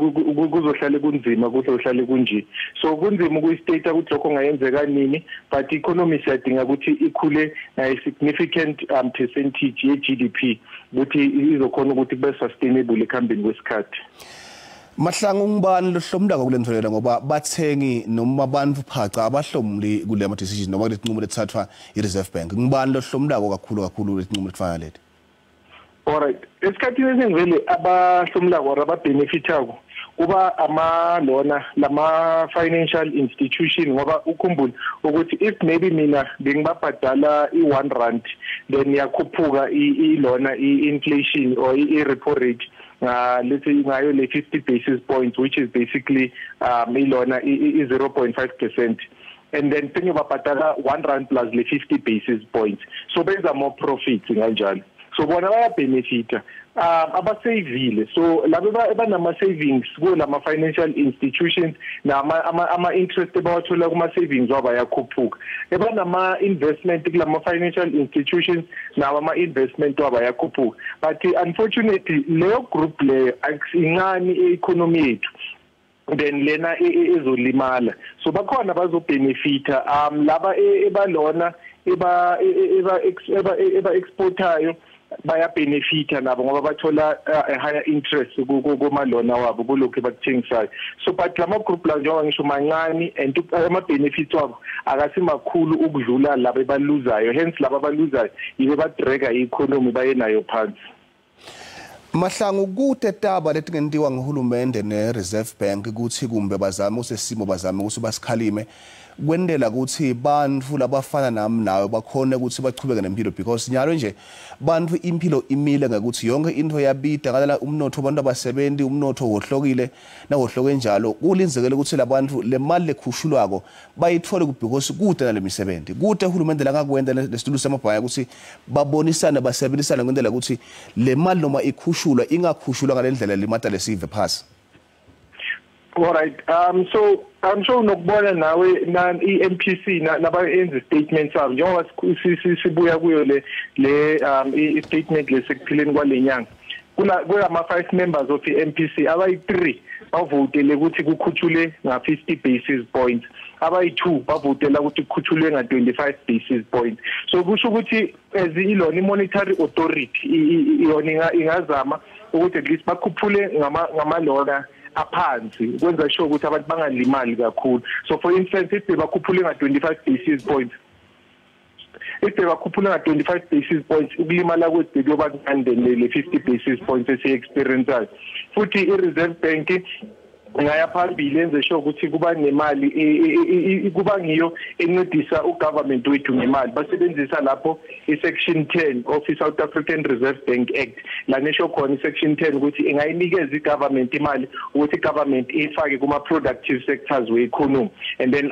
kuzohlale kunzima, kuzohlale kunje. So kunzima ukuyistate ukuthi lokho kungayenzeka nini, but economy siyadinga ukuthi ikhule ngayi significant percentage ye-GDP ukuthi izokhona ukuthi kube sustainable ekuhambeni kwesikhathi. Mahlangu, ngibani lohlomulako kule ntfo, ngoba bathengi noma abantu phaca abahlomuli kule ma decision noma kuletinqumo lethathwa i-Reserve Bank? Ngibani lohlomulako kakhulu kakhulu letinqumo letifana leti? Alright, esikhathini esiningi vele abahlomulako or ababenefitako kuba ama lona lama financial institution, ngoba ukhumbule ukuthi if maybe mina bengibabhadala i-1 rand, then yakhuphuka ilona i-inflation or i-repo rate nga, let's say, ngayo le 50 basis points, which is basically ilona i-0.5%, and then sengiyobabhadala 1 rand plus le 50 basis points, so benza more profits kanjalo. So bona bayabenefita. Abasavile, so labo banama savings kulama financial institutions, nama ama interest ebawathola kuma savings wabo ayakhuphuka. Ebanama investment kulama financial institutions, nawo ama investment wabo ayakhuphuka. But unfortunately leyo group leyo incane e-economy yethu, then lena ezolimala. So bakhona bazobenefita, laba ebalona eba exportayo bayabenefita nabo ngoba bathola a higher interest kuma-loan wabo kulokhu ebakuthengisayo. So but lama group la, njengoba ngisho, mancane and ama benefits wabo akasimakhulu ukudlula laba ebaluzayo. Hence laba abaluzayo yibe badraga i-economy baye nayo phansi. Mahlangu, kute taba letingentiwa nguhulumende ne-Reserve Bank ukuthi kumbe bazame usesimo, bazame ukuthi basikhalime Kwendela ukuthi bantfu labafana nami nawe bakhona ukuthi bachubeke nempilo, because nyalo nje bantfu impilo imile ngekuthi yonke into yabida ngalala umnotho, abantu abasebenzi, umnotho wohlokile nawohloke njalo. Kulinzekele ukuthi labantu le mali lekhushulwako bayithole because kude nalemisebenzi, kude uhulumende la ngakwenda lesitulo samabhaya ukuthi babonisane, basebenzisane ngendlela ukuthi le mali noma ikhushulwa ingakhushulwa ngalendlela limata lesive phasi. All right. So I'm sure nokubona nawe na i-MPC nabayenza statement sabo njengoba sibuya kuyo le i-statement lesekuphileni kwalenyanga, kulama 5 members of i-MPC, abayi-3 bavotele ukuthi kukhutshule nga-50 basis points, abayi-2 bavotela ukuthi kukhutshulwe nga-25 basis points. So kusho ukuthi as ilona i-monetary authority iyona ingazama ukuthi at least bakhuphule ngamalona aphansi, kwenza sure ukuthi abantu bangalimali kakhulu. So for instance, if bakhuphule nga-25 basis points, if bakhuphule nga-25 basis points, ukulimala kwethu kuyoba kancane le 50 basis points esiyi-experienceayo. Futhi i-Reserve Bank ngaya phambili enze sure ukuthi kuba nemali, kuba ngiyo encedisa ugovernment wethu ngemali. Basebenzisa lapho i-section 10 of i-South African Reserve Bank Act, la nesho khona i-section 10 ukuthi ingayinikeza i-government imali ukuthi i-government ifake kuma-productive sectors we-economy, and then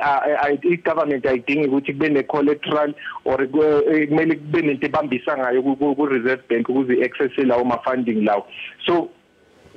i-government ayidingi ukuthi kube ne-collateral or kumele kube nento ebambisa ngayo ku-Reserve Bank ukuze i-access lawo ma-funding lawo. So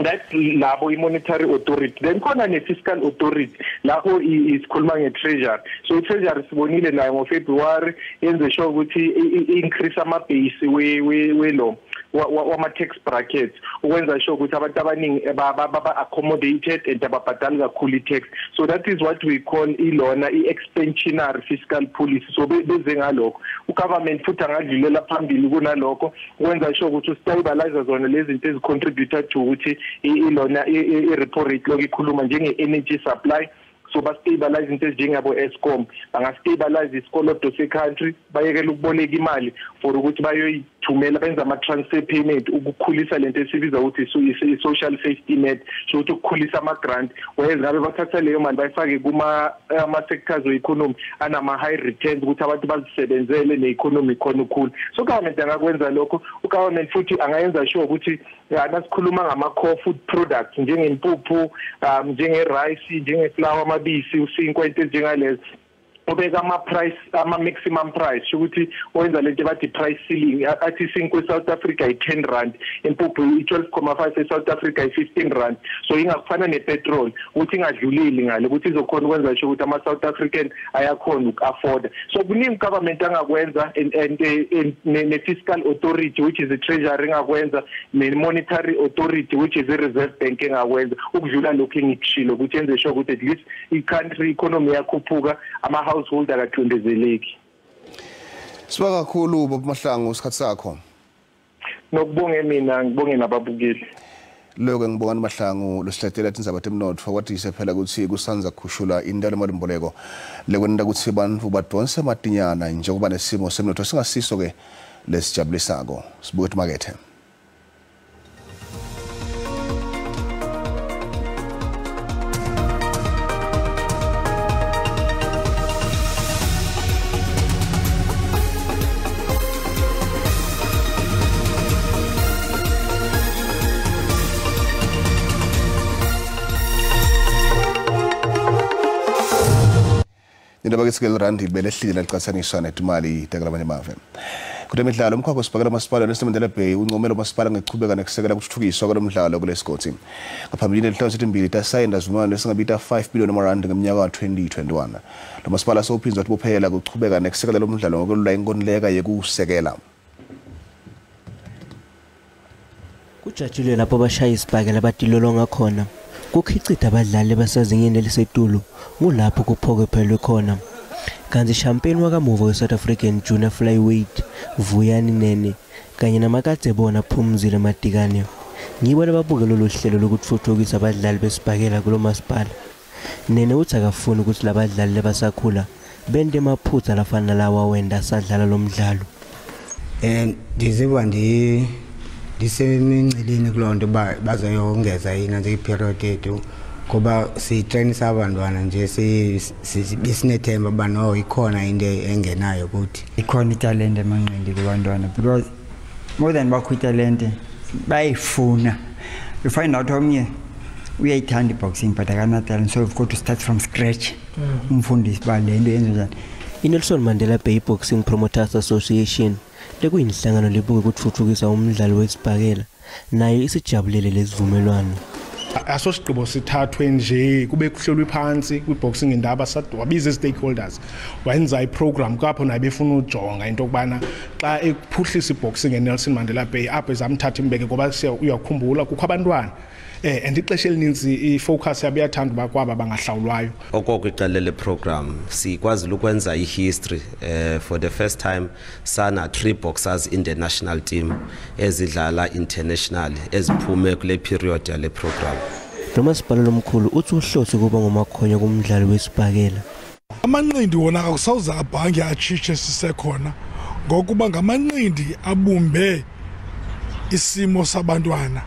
that's labo i-monetary authority. Then khona ne-fiscal authority, lapho isikhuluma nge-treasury. So i-treasury sibonile nayo ngoFebruary yenze sure ukuthi i-increase ama-base welo wama-tax brackets, ukwenza sure ukuthi abantu abaningi ba-accommodated and ababhadali kakhulu i-tax. So that is what we call ilona i-expansionary fiscal policy. So beze ngalokho ugovernment futhi angadlulela phambili kunalokho, ukwenza sure ukuthi ustabilize zona lezi zinto ezicontributor to ukuthi ilona i-repo rate lokhu ikhuluma njenge-energy supply. So ba-stabilize into ezinjengabo Eskom, banga-stabilize isikoloto se-country, bayekele ukuboleka imali for ukuthi bayoyithumela, benza ama-transfer payment ukukhulisa lento esibiza ukuthi i-social safety net, so ukuthi ukukhulisa ama-grant, whereas ngabe bathatha leyo mali bayifake kuma ama-sectors we-economy anama-high returns ukuthi abantu bazisebenzele ne-economy khona ukukhula. So government angakwenza lokho. Ugovernment futhi angayenza sure ukuthi nasikhuluma ngama-core food products njengempuphu, njenge-rice, njenge-flour, amabisi, usinkwa, into ezinjengalezo, ubeka ama-price, ama-maximum price, ukuthi wenza lento bathi price ceiling, athi isinkwa eSouth Africa i-10 rand, impuphu i-12.5 eSouth Africa i-15 rand. So ingakufana nepetrol ukuthi ingadluleli ngale, ukuthi izokhona ukwenza sure ukuthi ama-South African ayakhona uku-afforda. So kuningi government angakwenza, and ne-fiscal authority which is the treasury engakwenza, ne-monetary authority which is the Reserve Bank engakwenza, ukudlula lokhu engikushilo ukuthi yenze sure ukuthi at least i-country economy yakhuphuka, ama-household akacindezeli. Sibonga kakhulu Bob Mahlangu isikhathi sakho. Nokubonge mina, ngibonge nababukeli. Lokho ngibonga Mahlangu losihlatela tindzaba temnotfo, kwatise phela ukuthi kusanza kukhushula intalo malimboleko lekwenta ukuthi bantfu badonse matinyana njengoba nesimo semnotfo singasiso ke lesijabulisako. Sibuke timakethe. Indaba ke randi belehlile laqathaniswa netimali takulabanye amave. Kutemidlalo, umkhakha wesibhakela masipala Nelson Mandela Bay uncomela umasipala ngekuchubeka nekusekela kuthuthukiswa kwalomdlalo kulesigodi. Ngaphambilini inhloso etimbili tasayinda sivumelwano lesingabita 5 billion amarandi ngeminyaka ka-2021. Lo masipala sewuphindze watibophela kuchubeka nekusekela lomdlalo ngokwelula inkontileka yekuwusekela. Kujatshulwe lapho abashaya isibhakela batilolonga khona. Kukhicita abadlali basezingeni elisetulu ngulapho kuphokophelwe khona. Kanti champion wakamuva we-South African Junior Flyweight Vuyani Nene kanye namakadzebona Phumzile Madikane ngibo lababuke lolu hlelo lokuthuthukisa abadlali besibhakela kulo masipala. Nene uthi akafuni ukuthi labadlali lebasakhula bente emaphutha lafana nalawa wenda asadlala lo mdlalo. Ndiziva ndisemingceleni kuloo nto uba bazoyongeza inantsika iperiod yethu. Ngoba sitrainisa abantwana nje besinethemba uba no ikhona into engenayo kuthi. Ikhona italente emanqindi kubantwana because more than bakho italente bayayifuna. You find out omnye uyayithanda i-boxing but akanatalent, so you've got to start from scratch. Umfundisi uba le nto yenziwa njani. I-Nelson Mandela Bay Boxing Promoters Association lekuyinhlangano lebuke kutfutfukisa umdlalo wesibhakela nayo isijabulele lesivumelwano. Asosigqibo sithathwe nje kube kuhlelwe phansi kwi-boxing indaba, wabiza ii-stakeholders, wenza iprogram kapho naye befuna ujonga into yokubana xa ephuhlisa i-boxing eNelson Mandela Bay apho ezamthatha imbeke, ngoba uyakhumbula kukho abantwana and ixesha elininzi ifocus yabo iyathanda uba kwaba bangahlawulwayo. Okoko iqala le program sikwazile ukwenza i-history for the first time sana 3 boxers in the national team ezidlala international eziphume kule period yale program. Lo masipala lomkhulu uthi uhlose kuba ngumakhonya kumdlalo wesibhakela. Amanqindi wona akusawuze abhange atshitshe sisekhona, ngokuba ngamanqindi abumbe isimo sabantwana.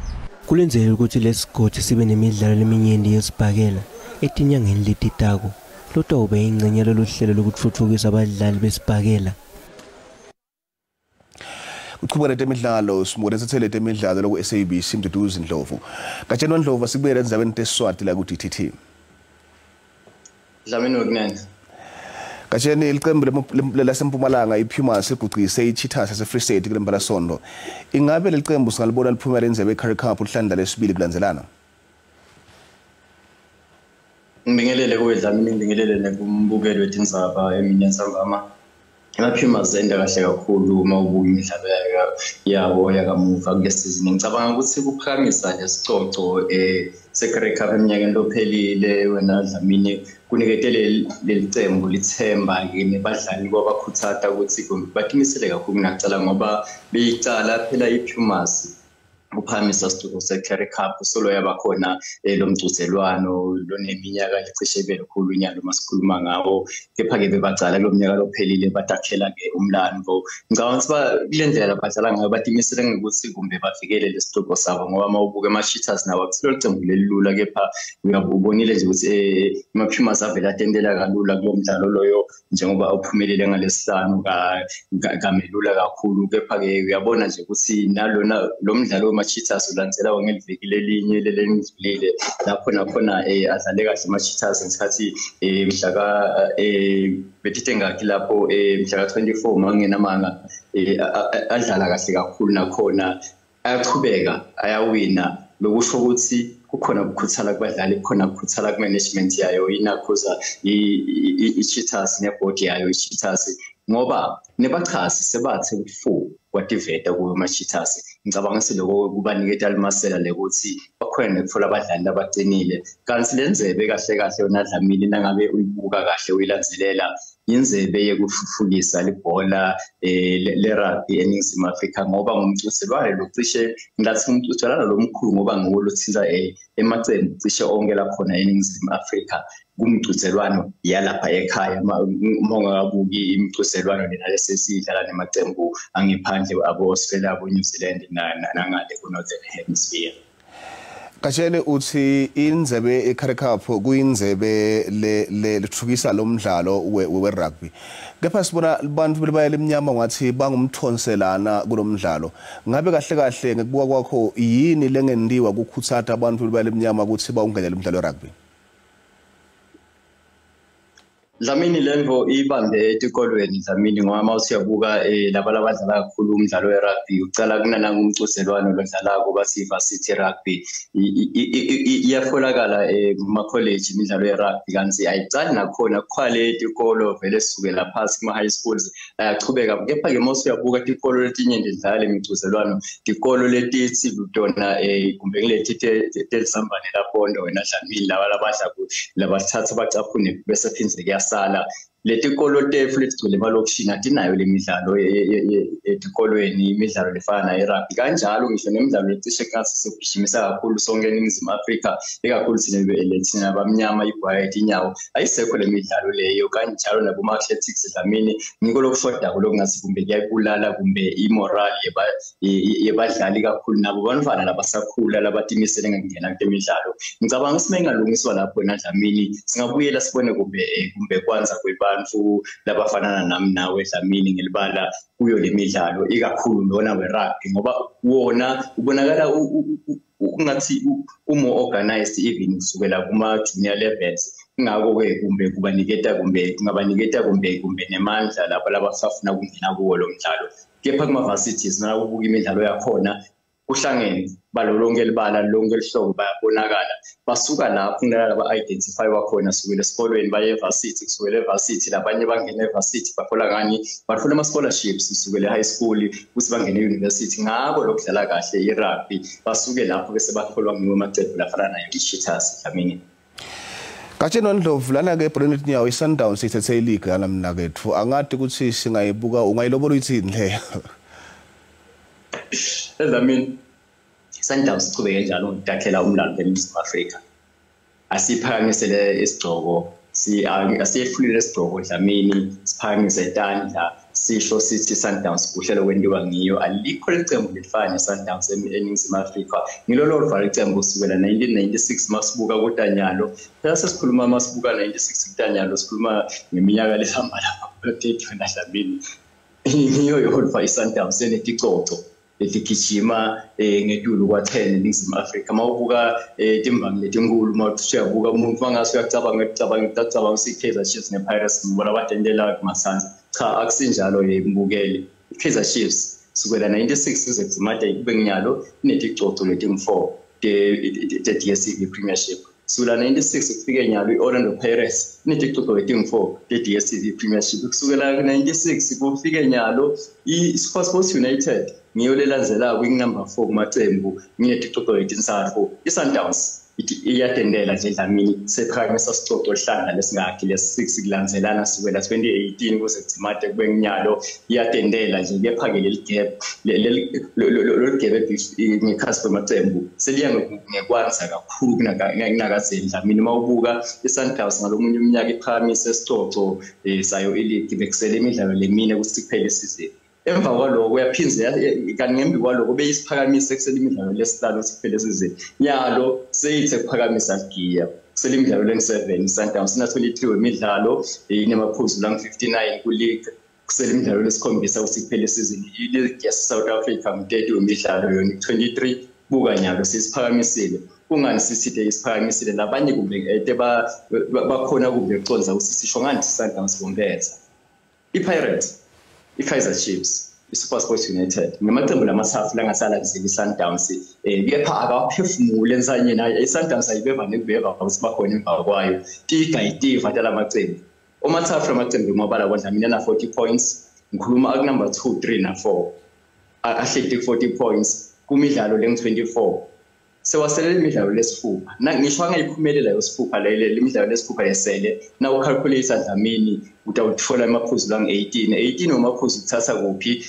Kulenzeka ukuthi lesigodi sibe nemidlalo leminyenti yesibhakela etinyangeni letitako lotawube ingcenye loluhlelo lokutfutfukisa abadlali besibhakela. Uchubeka netemidlalo simukele sethele temidlalo loku SABC Mduduzi Ndlovu. Gatsheni Ndlovu, sikubuyele endzabeni teSiswati la ku DTT. Dlamini wekunene. Gatsheni, iqembu laseMpumalanga iPumas liguqise iCheetahs yase-Free State kule mpelasonto. Ingabe leli qembu singalibona liphumela indzebe ye-Currie Cup uhlandla lesibili kulandzelana? Ngibingelele kuwe Dlamini, ngibingelele nekumbukeli wetindzaba emini yantsambama. Ama-Pumas enda kahle kakhulu uma ubuka imidlalo yabo yakamuva kule season. Ngicabanga ukuthi kuphakamisa lesicoco se-Currie Cup eminyakeni lophelile wena Dlamini kuniketele leli cembu lithemba-ke nebadlali kwabakhuthata ukuthi batimisele kakhulu kunakucala, ngoba beyicala phela i-Pumas kuphakamisa isicoco se-Currie Cup solo yabakhona lo mgcudzelwano loneminyaka licishe ibe likhulu nyalo uma sikhuluma ngawo, kepha-ke bebacala kulo mnyaka lophelile batakhela-ke umlando. Ngicabanga ukuthi kule ndlela badlala ngayo batimisele ngokuthi kumbe bavikele lesicoco sabo, ngoba uma ubuka ama-Cheetahs nawo akusilo licembu lelilula, kepha ubonile nje ukuthi ama-Pumas avele atendela kalula kulo mdlalo loyo njengoba uphumelele ngalesihlanu kamelula kakhulu. Kepha-ke uyabona nje ukuthi nalona lo mdlalo Cheetahs ulandzela ngeliviki lelinye lelendlulile lapho nakhona adlale kahle ama-Cheetahs ngesikhathi mhla ka betithe ngakhi lapho mhla ka-24 mangingenamanga adlala kahle kakhulu nakhona ayachubeka ayawina. Lokusho ukuthi kukhona ukukhuthala kubadlali, kukhona ukukhuthala ku-management yayo inakhuza i-Cheetahs nebhodi yayo i-Cheetahs, ngoba nebachasi sebathe ku-4 kwativeta kuyo ama-Cheetahs. Ngicabanga ukuthi lokho kubaniketa limasela lekuthi bakhona nekutfola abadlali labacinile. Kanti le ndzebe kahle kahle yona Dlamini nangabe uyibuka kahle uyilandzelela indzebe yekutfutfukisa libhola le-rugby eNingizimu Afrika, ngoba ngumcudzelwano locishe ngingathi ngumcudzelwano lomkhulu ngoba nguwo lothinta emacembu cishe onke lakhona eNingizimu Afrika kumcudzelwano yalapha ekhaya. Uma ungakabuki imicudzelwano lena lesesiyidlala nemacembu angephandle abo-Australia, abo-New Zealand nangale ku-Northern Hemisphere. Gatsheni, uthi indzebe ye-Currie Cup kuyindzebe le lethukisa lo mdlalo we-rugby, kepha sibona abantu bebayela eminyama ngathi bangumthonselana kulo mdlalo. Ngabe kahle kahle ngekubuka kwakho yini lengendiwa kukhuthatha abantu bebayela eminyama ukuthi bawungenele umdlalo we-rugby? Dlamini, lemvo ibambe etikolweni Dlamini, ngoba uma usiyabuka laba labadlala kakhulu umdlalo we-rugby ucala kunananga umcudzelwano lodlalako bathi varsity rugby iyatholakala kuma-college imidlalo ye-rugby, kanti ayicali nakhona kukhwale etikolo vele sukela phasi kuma-high schools ayachubeka. Kepha-ke uma usuyabuka tikolo letinye tidlala lemicudzelwano tikolo letithi tona kumbe ngileti telisambane laphondo wena Dlamini, laba labadla labathatha bacaphune bese phindze kuyasala. Letikolo tetfu letigcwele emalokishini atinayo le midlalo etikolweni, imidlalo lefana nayo-rugby kanjalo, ngisho nemidlalo lecishe kungathi sigijimisa kakhulu sonke eNingizimu Afrika, ikakhulu thina abamnyama, ibhola yetinyawo. Ayisekho le midlalo leyo, kanjalo naboma-athletics, Dlamini. Ngiko lokushodako lokungathi kumbe kuyayibulala kumbe imorali yebadlali, kakhulu nabo bantfwana labasakhula labatimisele ngekungena kutemidlalo. Ngicabanga ukuthi uma ingalungiswa lapho na, Dlamini, singabuyela sibone kumbe kwanza kwebantfu labafanana nami nawe, Dlamini, ngelibala kuyo le midlalo, ikakhulu lona we-rugby, ngoba wona ubonakala ungathi u-more organized even kusukela kuma-junior levels. Ngako-ke kumbe kubaniketa kumbe kungabaniketa kumbe nemandla lapho labasafuna ukungena kuwo lo mdlalo. Kepha kuma-varsities nakubuka imidlalo yakhona, kuhlangene balo lonke libala, lonke lihlobo, bayabonakala basuka lapho kunala laba-identify khona sukela esikolweni baye evarsity, kusukela evarsity labanye bangena evarsity bathola ngani? Bathola ama-scholarships kusukela e-high school ukuthi bangene e-university. Ngako lokudlala kahle i-rugby, basuke lapho bese batholwa ngiwo amacembu lafana nayo i-Cheetahs, Dlamini. Gatsheni Ndlovu, lana-ke ebholeni letinyawo i-Sundowns ithethe iligi yalamnaketfu. Angati ukuthi singayibuka, ungayilobola uyithini leyo? Dlamini, Sundowns ichubeke njalo ngokutakhela umlando eNingizimu Afrika. Asiphakamisele isigcoko, si asiyefulile isigcoko, Dlamini, siphakamise tandla, sisho sithi Sundowns kuhle lokwentiwa ngiyo. Alikho licembu lelifana neSundowns eNingizimu Afrika. Ngilo lodvwa licembu kusukela 1996. Masibuka kutanyalo phela sesikhuluma, masibuka 96 kutanyalo, sikhuluma ngeminyaka lehamba lapha ku-30 Dlamini. Ngiyo yodvwa iSundowns eneticoco letigijima ngetulu kwa-10 eNingizimu Afrika. Mawubuka timbangi letinkulu, mawuthi uyabuka, umuntu mangase uyacabanga, ucabanga ucabanga ukuthi i-Kaizer Chiefs ne-Pirates ngibona badendela kumathanza. Cha, akusinjalo mbukeli. I-Kaizer Chiefs sukela 96 kuze kudzimate kube nginyalo ineticoco letingu-4 te-DStv Premiership. Kusukela 96 kufike nyalo, i-Orlando Pirates ineticoco letingu-4 te-DStv Premiership. Kusukela 96 kufike nyalo, i-SuperSport United ngiyo lelandzelako, ingu-number 4 kumacembu, ngineticoco letintsatfu. I-Sundowns iyatendela nje, Dlamini, sephakamisa sicoco hlanga lesingakhi lesi-6 kulandzelana sukela 2018 kuze kudzimate kube nginyalo. Iyatendela nje, kepha-ke leli gap, lolu gap ngekhathi kwemacembu seliya ngekwanza kakhulu kunakadzeni, Dlamini. Uma ubuka i-Sundowns ngalomunye umnyaka iphakamise sicoco sayo iligi, bekusele imidlalo lemine ukuthi kuphele isizini. Emva kwaloko yaphindze, kanti ngembi kwaloko beyisiphakamise kusele imidlalo lesihlanu ukuthi kuphele isizini. Nyalo seyithe kuphakamisa ligiya, kusele imidlalo lengu-7. I-Sundowns ina-23 wemidlalo, inemaphuzu langu-59 ku-league, kusele imidlalo lesikhombisa ukuthi kuphele isizini. I-league yase-South Africa ngu-30 wemidlalo, yona i-23. Buka nyalo sisiphakamisile. Kungani sithi isiphakamisile? Labanye kumbe ete bakhona kumbe kucondza ukuthi sisho ngani Sundowns kumpetha. I-Pirates, i-Kaizer Chiefs, i-SuperSport United ngamaqembu lamathathu langasalandzeli i-Sundowns, kepha akawaphefumuli ensanyeni. I-Sundowns ayibeva nekubeva ukuthi bakhona emva kwayo. Tiga yitiva talamacembu omathathu lamacembu ngobala kwaDlamini na 40 points. Ngikhuluma aku number 2, 3 na 4, ahleti ku 40 points kumidlalo lengu 24. Sewaselela imidlalo lesifupha na, ngisho angayiphumelela yosifupha le imidlalo lesifupha yesele, na ucalculate, Dlamini, utawutfola amaphuzu langu 18. 18 wamaphuzu kuthatha kuphi?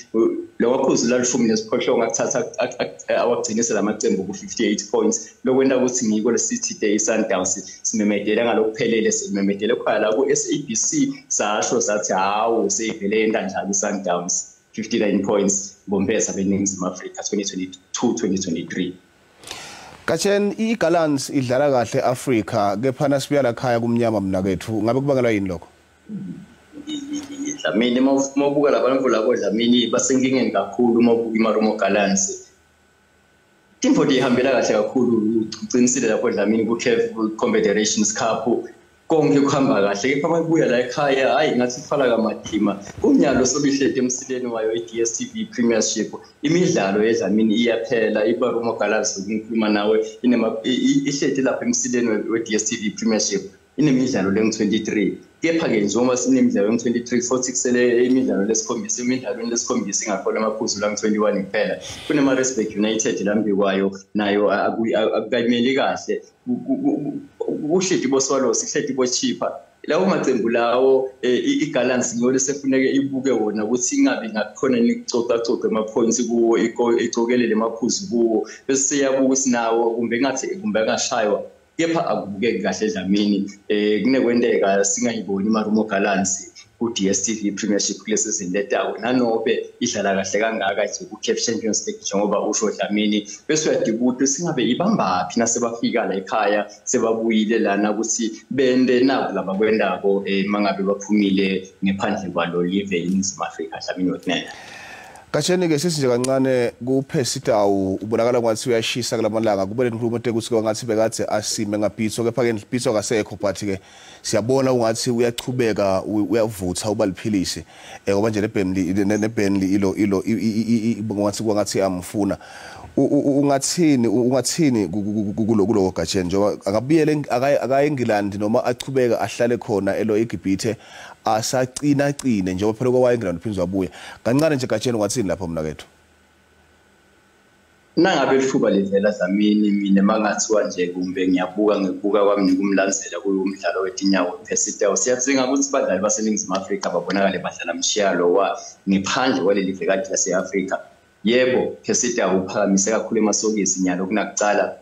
Lo maphuzu la-18 akuthatha awagcinise lamacembu ku 58 points. Lokwenta ukuthi ngiko lesithi de i-Sundowns simemedele ngalokuphelele, simemedele khona la ku SABC, sasho sathi hawu, seyivele yenta njalo i-Sundowns, 59 points, bompetha beNingizimu Afrika 2022 2023. Gatsheni, iGallants idlala kahle Africa, kepha nasibuya la khaya kumnyama mnakethu. Ngabe kubangelwa yini lokho? Dlamini, mawubuka labantu labo, Dlamini, basenkingeni kakhulu. Mawubuka iMarumo Gallants, Timfo ihambela kahle kakhulu, uqinisile lapho, Dlamini, ku-CAF Confederations Cup konke kuhamba kahle, kepha mayibuya la ekhaya, hayi, ngathi ifala kamatima. Kumnyalo sobihleti emsileni wayo i-DStv Premiership. Imidlalo yeDlamini iyaphela, iMarumo Gallants ngikhuluma nawe ihleti lapha emsileni we-DStv Premiership, inemidlalo lengu-23. Kepha-ke njengoba sinemidlalo engu-23 futhi kusele imidlalo lesikhombisa, emidlalweni lesikhombisa ingathola amaphuzu langu-21 kuphela. Kune-Maritzburg United lambi kwayo, nayo akukayimeli kahle. Kuhleti boSwallows, kuhleti boChippa. Lawo macembu lawo iGallants ngiyo lesefuneke ibuke wona ukuthi ingabe ngakhona nikucoca ama-points kuwo, icokelele amaphuzu kuwo, bese siyabuka ukuthi nawo kumbe ngathi kumbe angashaywa, kepha akubukeki kahle Dlamini. Kunekwenteka singayiboni iMarumo Gallants ku-DStv Premiership kule season letako, nanobe idlala kahle kangaka nje ku-CAF Champions League njengoba usho Dlamini. Bese uyadibuta singabe ibambaphi nasebafika la ekhaya, sebabuyile lana ukuthi bende nabo labakwendako mangabe baphumile ngephandle kwalo live iNingizimu Afrika. Dlamini wekunene. Gatsheni-ke sisi nje kancane kuPercy Tau, ubonakala ngathi uyashisa kulamalanga, kube nenkulumo ukuthi ngathi bekade asime ngaPitso, kepha-ke Pitso akasekho, but-ke siyabona ungathi uyachubeka uyavutha uba liphilisi, ngoba nje neBurnley ilo ngathi kwangathi amfuna. Ungathini kuloko Gatsheni, njengoba akabuyele akaye eNgilandi noma achubeka ahlale khona elo eGibhithe asacina cine, njengoba phela kwawaye eNgilandi uphinde wabuya kancane nje? Gatsheni, ungathini lapho mnakethu? Nangabe lithuba livela Dlamini, mina mangathiwa nje kumbe ngiyabuka ngikubuka kwami nikumlandzela kulo mdlalo wetinyawo Percy Tau, siyadzinga ukuthi badlali baseNingizimu Afrika babonakale badlala mshiyalo wa ngephandle kwaleli livekati lase-Afrika. Yebo, Percy Tau uphakamise kakhulu emasokisi nyalo kunakucala,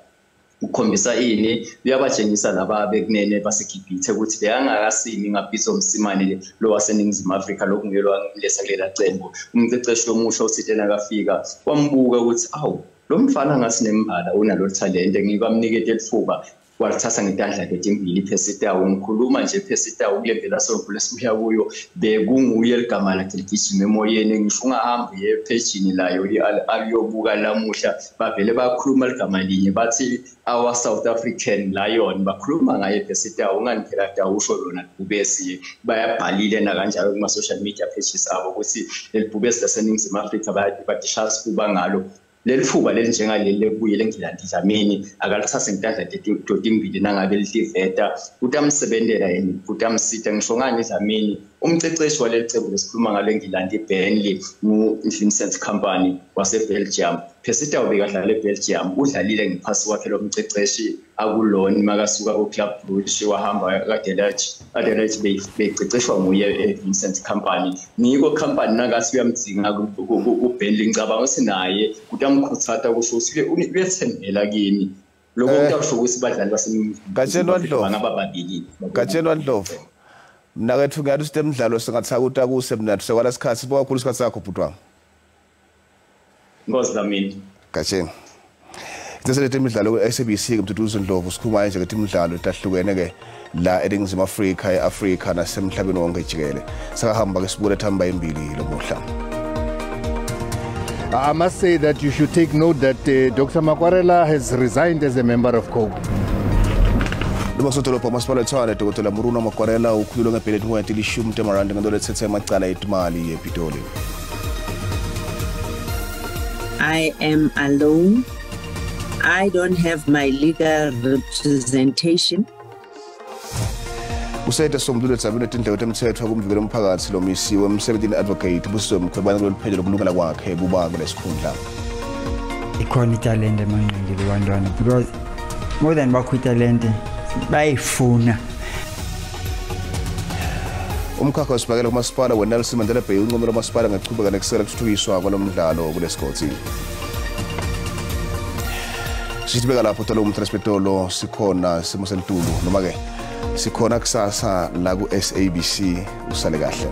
ukhombisa ini, uyabatshengisa laba bekunene baseGibhithe ukuthi bekangakasimi ngaPitso Mosimane lo waseNingizimu Afrika, lokhu nguye lo wamletha kulela cembu. Umqeqeshi omusha uthite nakafika wambuka ukuthi awu, lo mfana ngathi nembala unalo talente, ngikwamnikete litfuba, walithatha ngetandla letimbili Percy Tau. Ngikhuluma nje Percy Tau kule mpelasonto lesibuya kuyo bekunguye ligama lakhe ligijima emoyeni, ngisho ungahamba uye ephejini layo aliyobuka lamuhla, bavele bakhuluma ligama linye bathi our South African Lion, bakhuluma ngaye Percy Tau. Ungani phela Tau usho lona libhubesi, bayabhalile nakanjalo kuma social media pages abo ukuthi leli bhubesi laseNingizimu Afrika batishaya sifuba ngalo. Leli fuba leli njengaleli lekubuyela eNgilandi Dlamini akalithathe ngitandla totimbili nangabe litiveta kutamsebentela yena, kutamsita. Ngisho ngani Dlamini, umceceshi waleli cembu lesikhuluma ngalo eNgilandi iBurnley ngu-Vincent Kompany waseBelgium. Percy Tau bekadlala eBelgium, udlalile ngephasi kwakhe lo mceceshi akulona makasuka ku-Club Brugge wahamba Anderlecht, bececeshwa nguye Vincent Kompany. Ngiko Kompany nakathi uyamdzinga kuBurnley, ngicabanga ukuthi naye kutamkhuthata kusho ukuthi uyethembela kimi. Lokho kuyasho ukuthi badlali Gatsheni Ndlovu bangaba babili. Gatsheni Ndlovu, mnakethu, ngiyathi usite emidlalo singathakuta kuse mnathu sekwala sikhathi, sibonga kakhulu isikhathi sakho bhuti wami. Nkosi Dlamini. Gatsheni. Siselethe imidlalo ku-SABC Mduduzi Ndlovu, sikhuluma nje ngethi imidlalo etahlukene ke la eNingizimu Afrika, e-Afrika nasemhlabeni wonke jikelele. Sakahamba ke sibukele thamba embili lomuhla. I must say that you should take note that Dr. Makwarela has resigned as a member of COPE. Noma sodolobha umasipala weTshwane Dr. Murunwa Makwarela ukhululwe ngebhele 10 temarandi ngento lethethe emacala etimali ePitoli. I am alone. I don't have my legal representation. Usete sombululo dzabeni tindleko temthetho kumvikela umphakathi lomisiwe emsebentini advocate Busisiwe Mkhwebane kuloluphenyo lokulungela kwakhe kuba kulesikhundla. Ikhona italente emanqindi kubantwana, because more than bakho italente bayayifuna. Umkhakha wesibhakela kumasipala weNelson Mandela Bay uncomela umasipala ngekuchubeka nekusekela kuthuthukiswa kwalomdlalo kulesigodi. Sithibeka lapho tolo umtranspetolo sikhona simo selitulu noma ke sikhona kusasa la ku SABC. Usale kahle.